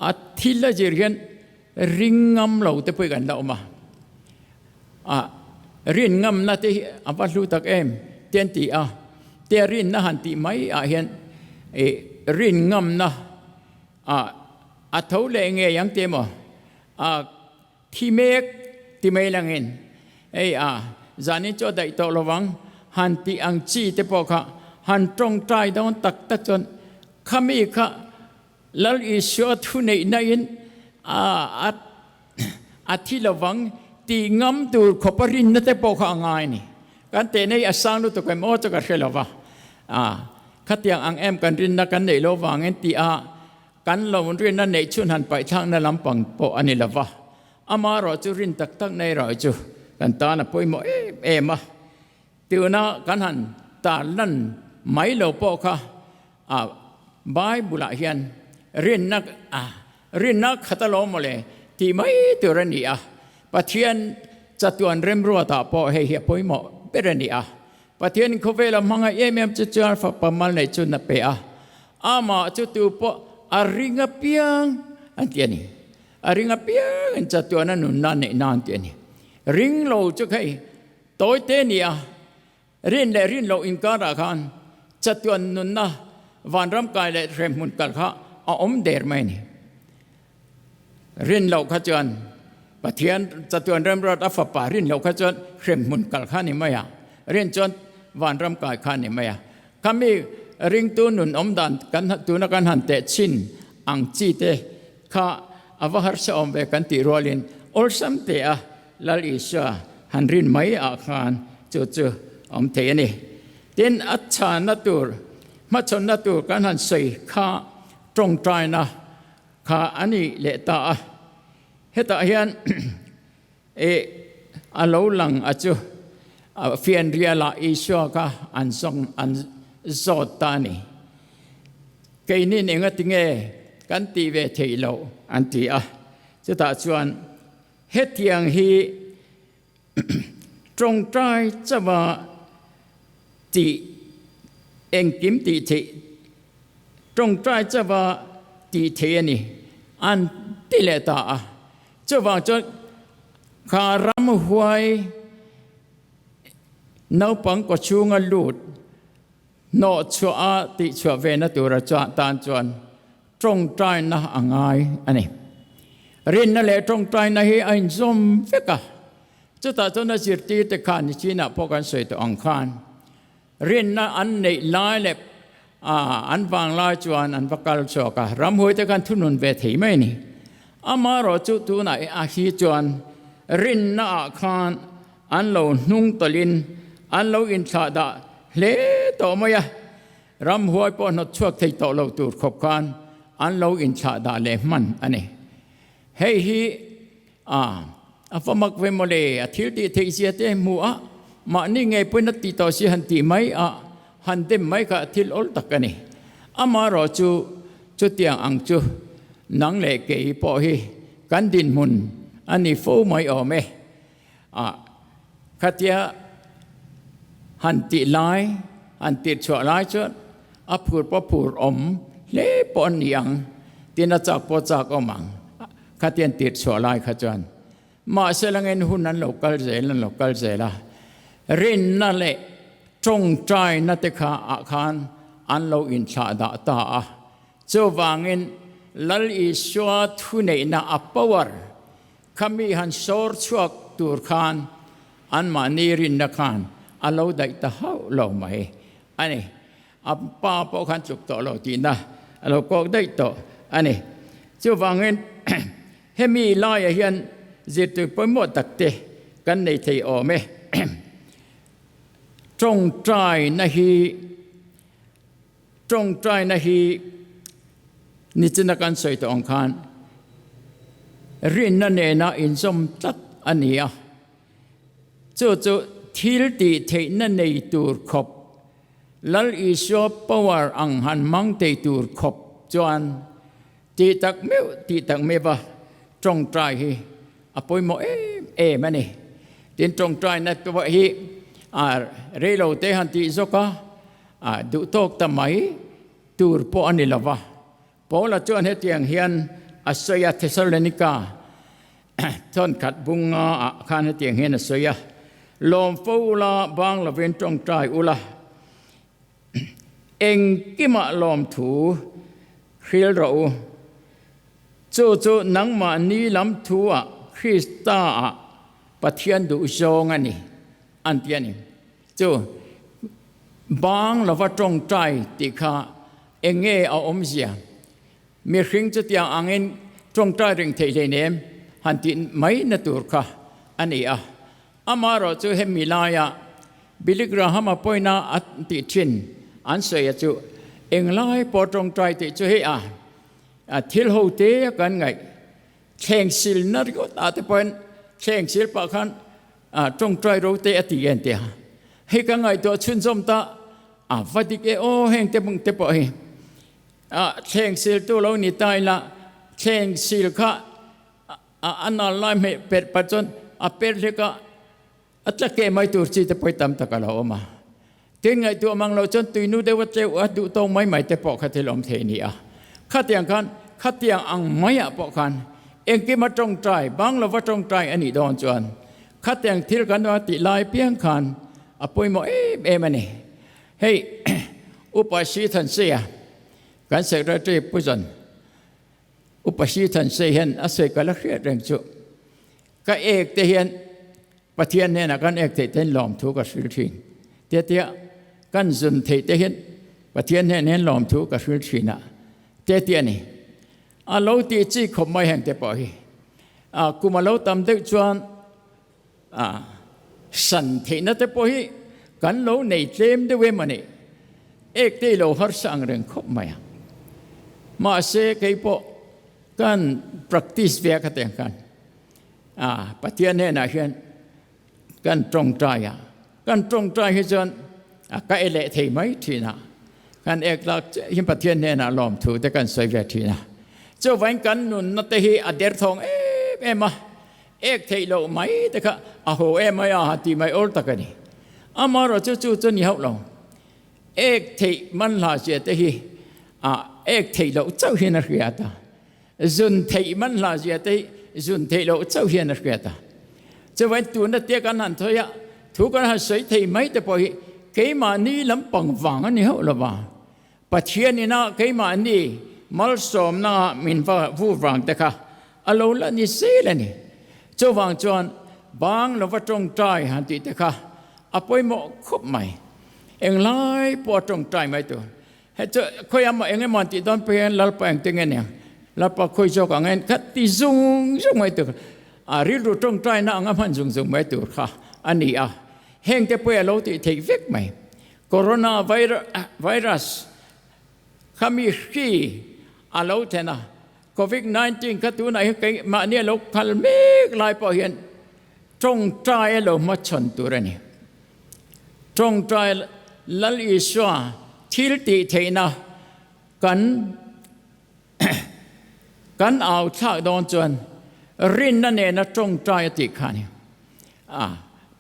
a thil a zir hian ring ngam lo te pawh hi kan la awm a. A rin ngamna te hi a va hlu tak em te an ti a, te a rinna han tih mai ah hian ih rin ngamna a a tho leh ngei ang te maw a thi mek ti mai langin hei a zanin chu a daih tawh lovang han tih ang chi te pawh kha han tawngtai dawn tak tak chuan khami kha Lal Isua thu neihna in a a thi lovang tih ngam tur khawp a rinna te pawh kha a ngai a ni. Kan tehna hi a sang lutuk em aw chu ka hre lova. A khatiang ang em kan rinna kan neih lo vangin tih a kan lo rinna neih chhun han paihthlakna lampang pawh a ni lova. Amaherawh chu rin tak tak nei erawh chu kan tan a pawimawh em em a. Tuna kan han tarlan mai lo pawh kha a Bible ah hian rinna a rinna khat alawm mawle tih mai tur a ni a. Pathian chatuan remruatah pawh hei hi a pawimawh ber a ni a. Pathian khawvela hmangaih em em chu chuan fapa mal neih chu na pe a. Amah chu tu pawh a ring apiang an ti a ni. A ring apiang in chatuan a nunna neih nan ti a ni. Ring lo chu hei Tawite nia rin leh rin loh inkarah khan chatuan nunna vanram kai leh hremhmun kal kha a awm der mai a ni. Rin loh kha chuan Pathian chatuan remruat a fapa rin loh kha chuan hremhmun kal kha a ni mai a, rin chuan vanram kai kha a ni mai a. Khami ringtu nun awm dan kan tuna kan han teh chhin ang chi te kha a va harsa awm ve kan tih rualin awlsam teh a Lal Isua han rin mai ah khan chu chu awm thei a ni. Tin, a chhanna tur, hmachhawnna tur kan han sawi kha tawngtaina kha a ni leh ta a. Hetah hian eh a lo lang a chu fianrialah Isua kha an zawng an zawt ta a ni. Keinin engatinge kan tih ve theih loh an ti a. Chutah chuan Hetiang hi tawngtai chauha tih engkim tih theih, tawngtai chauha tih theih a ni an ti leh ta a. Chuvang chuan kha ramhuai naupang kawchhunga lut hnawh chhuah a tih chhuah ve na tura chuan tan chuan tawngtaina a ngai a ni. Rinna leh tawngtaina hi a inzawm vek a, chutah chuan a zirtirte khan nichinah pawh kan sawi tawh ang khan rinna an neih lai leh an vang lai chuan an va kal chhuak a, ramhuaite khan thunun ve thei mai a ni. Amaherawh chu tunah a hi chuan rinna ah khan an lo hnung tawlhin an lo inthlah dah hle tawh mai a, ramhuai pawh hnawt chhuak thei tawh lo tur khawp khan an lo inthlah dah leh hman a ni. Hei hi a a va mak ve mawle, a thil tih theih zia te hmu a, mahni ngei pawhin a tih tawh si han tih mai a, han dem mai kha thil awl tak a ni. Amaherawh chu chutiang ang chu nang leh kei pawh hi kan dinhmun a ni fo mai awm e. A khatia han tih lai, han tirh chhuah lai chuan a phur pawh phur awm hle pawh an ni ang, tin a chak pawh chak awm ang khatian tirh chhuah lai kha chuan. Mahse langin hun an lo kal zel, an lo kal zel a, rinna leh tawngtaina te kha ah khan an lo inthlah dah ta a. Chuvangin Lal Isua thuneihna a power Khami han sawr chhuak tur khan anmahni rinna khan a lo daih ta hauh lo mai a ni. A pa pawh khan tluk tawh lo tihna a lo kawk daih tawh a ni. Chuvangin hemi laiah hian zirtir pawimawh takte kan nei thei awm e. Tawngtaina hi Tawngtaina hi nichina kan sawi tawh ang khan rinna nena inzawm tlat a ni a, chu chu thil tih theihna nei tur khawp, Lal Isua power ang han hmang thei tur khawp chuan tih tak meuh tih tak meuh a tawngtai hi a pawimawh em em a ni. Tin, tawngtaina pawh hi reilo te han tih zawk a, A duh tawk ta mai tur pawh a ni lo va. Paula chuan hetiang hian a sawi a, Thessalonika thawnkhat bunga ah khan hetiang hian a sawi a, Lawm fo ula, bang lovin tawngtai ula, engkimah lawmthu hril rawh u. Chu chu nangmahni lam thu-ah Krista-ah Pathian duh zawng a ni, an ti a ni. Chu bang lova tawngtai tih kha eng nge a awmzia? Mihring chutiang angin tawngtai reng theih hleinem han tih mai na tur kha a ni a. Amaherawh chu hemi laia Billy Graham-a pawina a tih thin an sawi a chu englai pawh tawngtai tih chu hei a thil ho te a kan ngaih thleng sil na ringawt ah te pawhin thleng sil pah khan tawngtai ro te a ti en tia hei ka ngaihtuah chhunzawm ta a va dik e aw heng te bung te pawh hi thleng sil tu lo ni ta ila thleng sil kha A nal lai hmeh perh pah chuan a per hlek a, a tla keh mai tur chi te pawh hi tam tak a lo awm a. Tin ngaihtuah mang loh chuan tuinu deuh a tleuh a duh tawng mai mai te pawh kha thil awm thei a ni a. Khatiang khan, khatiang ang maiah pawh khan engkim a tawngtai, bang lova tawngtai a nih dawn chuan khatiang thil kan rawn tih lai piang khan a pawimawh em em a ni. Hei Upa Sithanseia kan Secretary Pu Zan Upa Sithansei hian a sawi kal a hriat reng chu ka ek te hian Pathian hnenah kan ek theih te hian lawmthu ka hril thin. Tia tia kan zun theih te hian Pathian hnen hian lawmthu ka hril thin a tia tia ni. A lo tih chi khawp mai heng te pawh hi. A kum a lo tam deuh chuan a san theihna te pawh hi kan lo nei tlem deuh em a ni. Ek te i lo harsa ang reng khawp mai a. Mahse kei pawh kan practice ve a ka teng khan a Pathian hnenah hian kan tawngtai a, kan tawngtai hi chuan a ka e leh thei mai thin a, kan ek lak chiah hian Pathian hnenah lawmthu te kan sawi ve thin a. Chuvangin kan nunna te hi a derthawng em em a. Ek theih loh mai te kha a haw em mai a ha tih mai awr tak a ni. Amaherawh chu chu chu ni hauh lo. Ek theih man hla zia te hi a ek theih loh chauh hian a hriat a. Zun theih man hla zia te hi zun theih loh chauh hian a hriat a. Chuvain tuna tia kan han thawi a, thu kan han sawi thei mai te pawh hi keimahni lampang vang a ni hauh lo va. Pathian ina keimahni malsawmna min va vu vang te kha a lo la ni zel a ni. Chuvang chuan bang lova tawngtai han tih te kha a pawimawh khawp mai. Englai pawh a tawngtai mai tur. He chu khawi amaw eng emaw an tih dawn pawh hian Lalpa engte nge niang, Lalpa khawi zawk ang en kha ti zung zung mai tur. A rilru tawngtaina anga hman zung zung mai tur kha a ni a. Hengte pawh hi a lo tih theih vek mai. Corona virus kha mi hri a lo then a, Covid 19 kha tunah hian keimahni a lo kal mek lai pawh hian tawngtai a lo hmachhawn tur a ni. Tawngtai Lal Isua thil tih theihna kan kan au thlak dawn chuan rinna nena tawngtai a tih kha a ni. A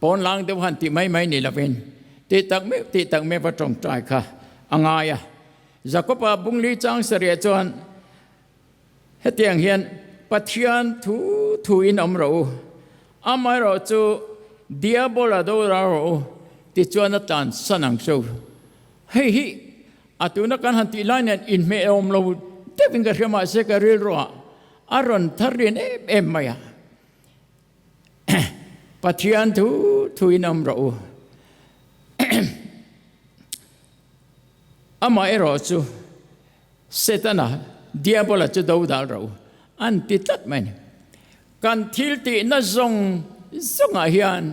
pawn lang deuh han tih mai mai ni lovin tih tak meuh tih tak meuh va tawngtai kha a ngai a. Jakoba bungli chang sarih chuan hetiang hian Pathian thu thu in awm rawh u, amaherawh chu Diabola do ral rawh u tichuan a tlan san ang che u. Hei hi a tuna kan han tih lai nen inhmeh awm lo deuhin ka hria mahse ka rilruah a rawn thar rian em em mai a. Pathian thu thuin awm rawh u. Amah erawh chu Setana, Diabola chu do dal rawh u an ti tlat mai a ni. Kan thil tihna zawng zawngah hian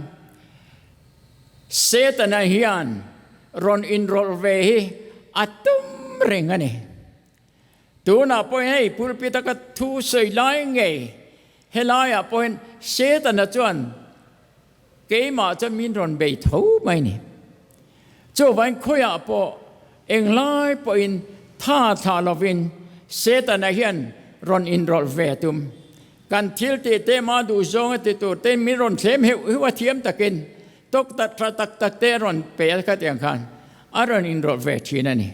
Setana hian rawn inrawlh ve hi a tum reng a ni. Tunah pawhin hei pulpit a ka thu sawi lai ngei helaiah pawhin Setana chuan keimah chuan min rawn bei tho mai a ni. Chuvangin khawiah pawh englai pawhin tha thlah lovin Setana hian rawn inrawlh ve a tum. Kan thil tih te mah duh zawng a ti tur te min rawn thlem heuh heuh a thiam takin tawk tak tha tak tak te a rawn pe a khatiang khan a rawn inrawlh ve thin a ni.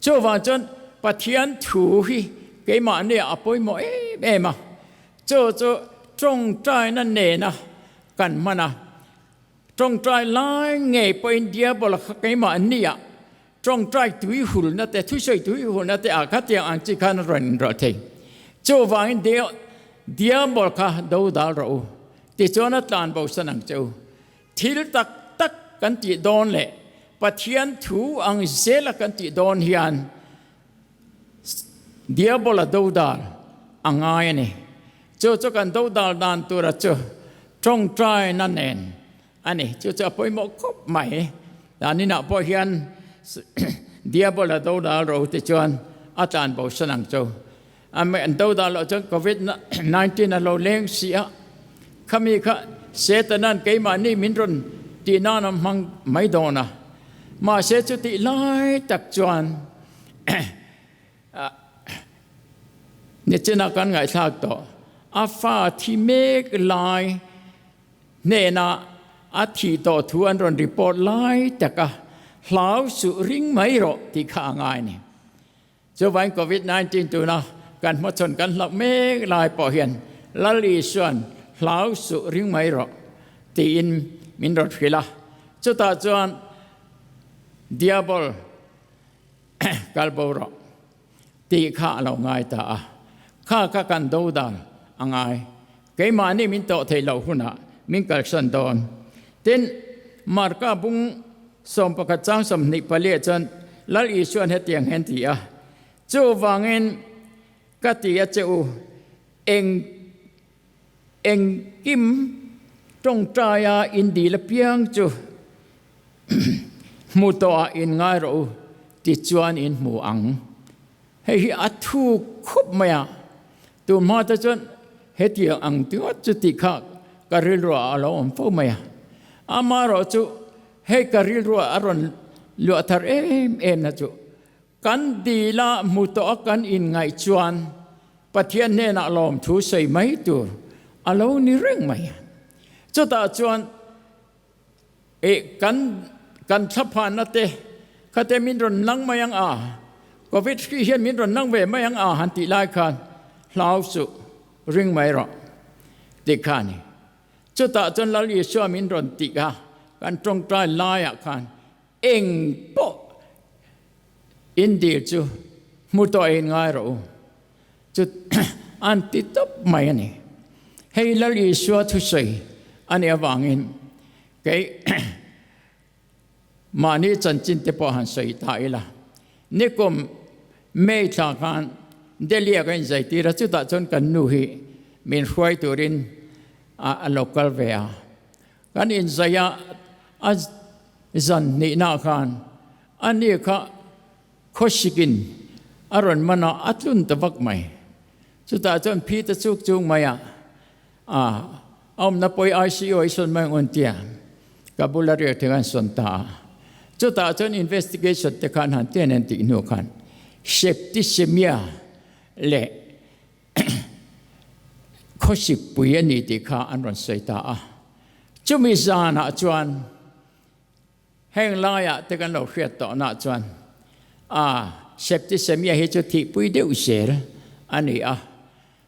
Chuvang chuan Pathian thu hi keimahni ah a pawimawh em em a, chu chu tawngtaina nena kan hman a, tawngtai lai ngei pawhin diabola kha keimah an ni a, tawngtai tui hulna te, thusawi tui hulna te ah khatiang ang chi khan a rawn inrawlh thei. Chuvangin diabol kha do dal rawh u, tichuan a tlan bosan ang che u. Thil tak tak kan tih dawn leh Pathian thu ang zela kan tih dawn hian Diabola dodal a ngai a ni. Chu chu kan dodal dan tura chu tawngtaina nen a ni. Chu chu a pawimawh khawp mai. Daninah pawh hian Diabola dodal ro te chuan a tlan bosan ang chu. An dodal loh chuan Covid 19 a lo leng si a, khami kha Setanan keimahni min rawn tih nan a hmang mai dawn a. Mahse chutih lai tak chuan nichinah kan ngaihthlak tawh a fa thi mek lai hnenah a thih tawh thu an rawn report lai taka hlau suh ring mai rawh tih kha a ngai a ni. Chuvain Covid 19 tuna kan hmachhawn kan hlauh mek lai pawh hian Lal Isuan hlau suh ring mai rawh tiin min rawn hrilh a. Chutah chuan Diabol kal bo rawh tih kha a lo ngai ta a. Kha kha kan do dan a ngai. Keimahni min tawh theih loh hunah min kalsan dawn. Tin, Marka bung 11 chang 24 chuan Lal Isuan hetiang hian ti a, Chuvangin ka ti a che u, eng engkim tawngtaia in dil apiang chu hmu tawhah in ngai rawh u, tichuan in hmu ang. Hei hi a thuk khup mai a, tun hma te chuan hetiang ang tingawt chu tih kha ka rilruah a lo awm fo mai a. Amaherawh chu hei ka rilruah a rawn luah thar em em na chu kan dila hmu tawh a kan inngaih chuan Pathian hnenah lawmthu sawi mai tur a lo ni reng mai a. Chutah chuan E kan kan thlaphanna te kha te min rawn nang mai ang a, Covid hri hian min rawn nang ve mai ang a han tih lai khan hlau suh ring mai rawh tih kha a ni. Chutah chuan Lal Isua min rawn tih kha kan tawngtai laiah khan eng pawh in dil chu hmu tawh in ngai rawh u chu an ti tawp mai a ni. Hei Lal Isua thusawi a nih avangin kei mahni chanchin te pawh han sawi ta ila. Nikum May thla khan Delhi ah ka inzai tir a, chutah chuan kan nu hi min hruai turin a lo kal ve a. Kan inzai a, a zan hnihna khan ani kha Khawsikin a rawn man a, a tlun ta vak mai. Chutah chuan phi ta chuk chung mai a, a awmna pawi ICU ah i sawn mai ang awn tia ka bula riak te khan sawn ta a. Chutah chuan investigation te khan han tian an tih hnu khan septicemia leh khawsik pui a ni tih kha an rawn sawi ta a. Chumi zanah chuan Heng laiah te kan lo hriat tawhna chuan a septicemia hi chu thihpui deuh zel a ni a.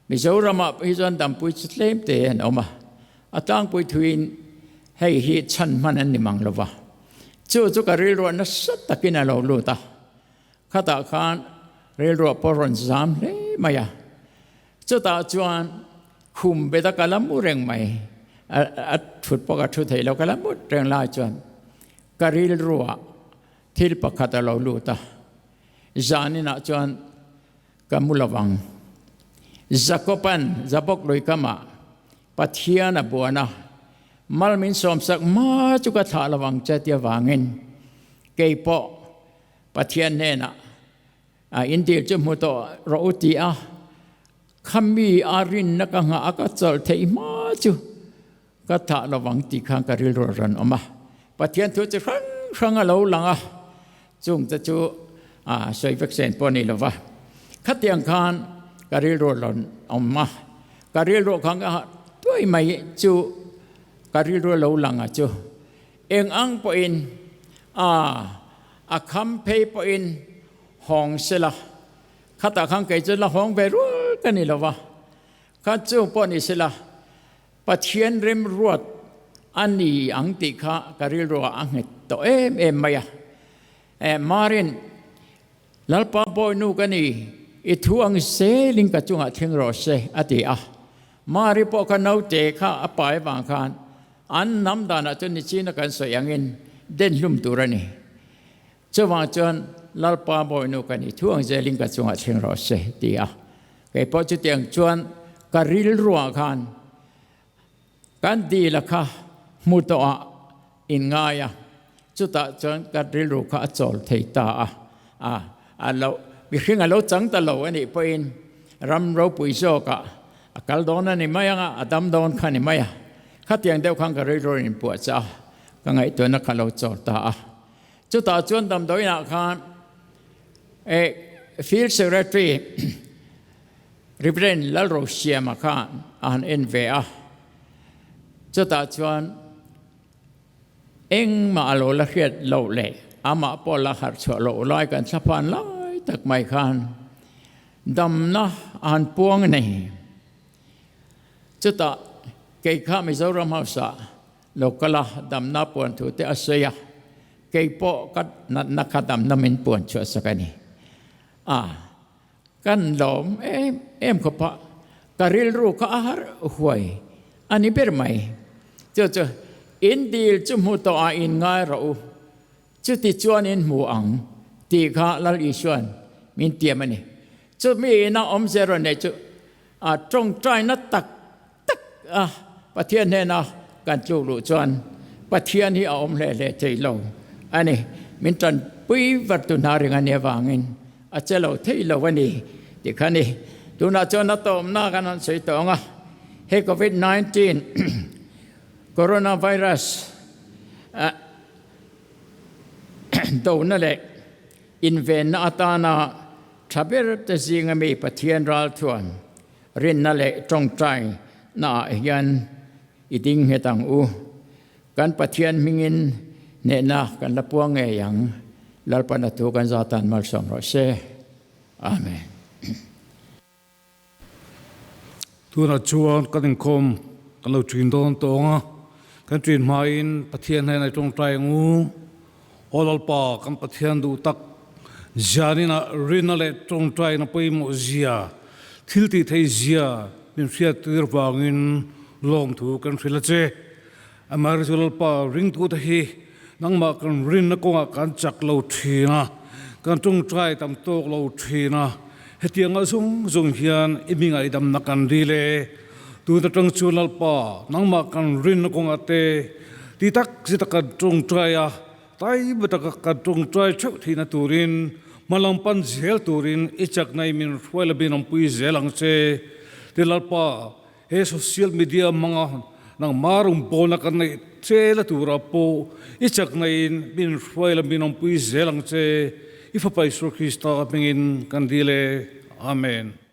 Mizoramah hi chuan dampui chu tlem te an awm a, a tlangpui thuin hei hi chhan hman an ni mang lo va. Chu chu ka rilruah nasa takin a lo lut a, khatah khan rilruah pawh rawn zam hle mai a. Chutah chuan khum bet a ka la mu reng mai, a thut pawh ka thu thei lo, ka la mut reng lai chuan ka rilruah thil pakhat a lo lut a, zaninah chuan ka mu lo vang. Jakoban Jabok lui kamah Pathian a buan a, mal min sawmsak hma chu ka thlah lo vang che tia vangin keipawh Pathian hnenah A intir chu hmu tawh rawh u ti a, khami a rinna ka nghah a ka chawlh theih hma chu ka thah lovang tih khan ka rilru a rawn awm a. Pathian thu chi hrang hrang a lo lang a, chung te chu a sawi vek sen pawh a ni lova. Khatiang khan ka rilru a rawn awm a, ka rilru khan ka hah tuai mai chu ka rilru a lo lang a chu eng ang pawhin a A kham phei pawhin hawng sela, khatah khan kei chu la hawng ve rual ka ni lo va. Kha chung pawh ni sela, Pathian remruat a ni ang tih kha ka rilruah a nghet tawh em em mai a. Marin, Lalpa Bawinu ka ni, i thu ang zelin ka chungah thleng rawh se, a ti a. Mari pawh kha naute kha a pai avang khan an hnam danah chuan nichina kan sawi angin den hlum tur a ni. Chuvang chuan Lalpa Bawinu ka ni, thu ang zelin ka chungah thleng rawh se, ti a. Kei pawh chutiang chuan ka rilruah khan kan dila kha hmu tawhah in ngai a, chutah chuan ka rilru kha a chawl thei ta a. A, a lo, mihring a lo chang ta lo a nih pawhin ram ropui zawkah a kal dawn a ni mai ang a, a dam dawn kha a ni mai a. Khatiang deuh khan ka rilru in inpuahchah a, ka ngaihtuahna kha lo chawl ta a. Chutah chuan damdawiinah khan Field Secretary Reverend Lalrosiama khan a han en ve a, chutah chuan engmah a lo la hriat loh leh amah pawh la harh chhuah loh lai kan thlaphan lai tak mai khan damna a han puang a ni. Chutah kei kha Mizoram House-ah Lo kal a, damna puan thu te a sawi a, kei pawh ka natna kha damna min puan chhuah sak a ni. A, kan lawm em em khawp a, ka rilru kha a harh huai a ni ber mai. Chu chu, in dil chu hmu tawh ah in ngai rawh u, chuti chuan in hmu ang tih kha Lal Isuan min tiam a ni. Chumi ina awmze rawn neih chu a tawngtaina tak tak a, Pathian hnena kan tluk luh chuan Pathian hi a awm hle hle thei lo a ni. Min tanpui vat tu hna ring a nih avangin a che lo thei lo a ni tih kha a ni. Tunah chuan a tawmna kan han sawi tawh ang a, hei Covid 19 Coronavirus dona leh invenna atana tha ber te zinga mi Pathian ralthuam Rinna leh tawngtai naah hian i ding nghet ang u. Kan Pathian hmingin hnehna kan la puang ngei ang. Lalpan a thu kan zatan malsawm rawh se. Amen. Tunah chuan kan inkhawm kan lo ṭin dawn tawng a, kan ṭin hmain Pathian hnenah i tawngtai ang u. Aw Lalpa, kan Pathian duh tak, zianinah rinna leh tawngtaina pawimawh zia, thil tih theih zia min hriattir vangin lawmthu kan hrilh a che. Amaherawhchu Lalpa, ringtute hi nangmah kan rinna kawngah kan chak lo thin a, kan tawngtai tam tawk lo thin a, hetianga zawng zawng hian i mi ngaihdamna kan dil e. Tun atang chuan Lalpa, nangmah kan rinna kawngah te ti tak zet a kan tawngtai a, taima taka kan tawngtai theuh theihna turin hmalam pan zel turin i chakna i min hruai la binawmpui zel ang che. Ti Lalpa, he social media hmanga nangmah rawngbawlna kan neih che la turah pawh i chakna in min hruai la binawmpui zel ang che. I Fapa Isua Krista hmingin kan dil e. Amen.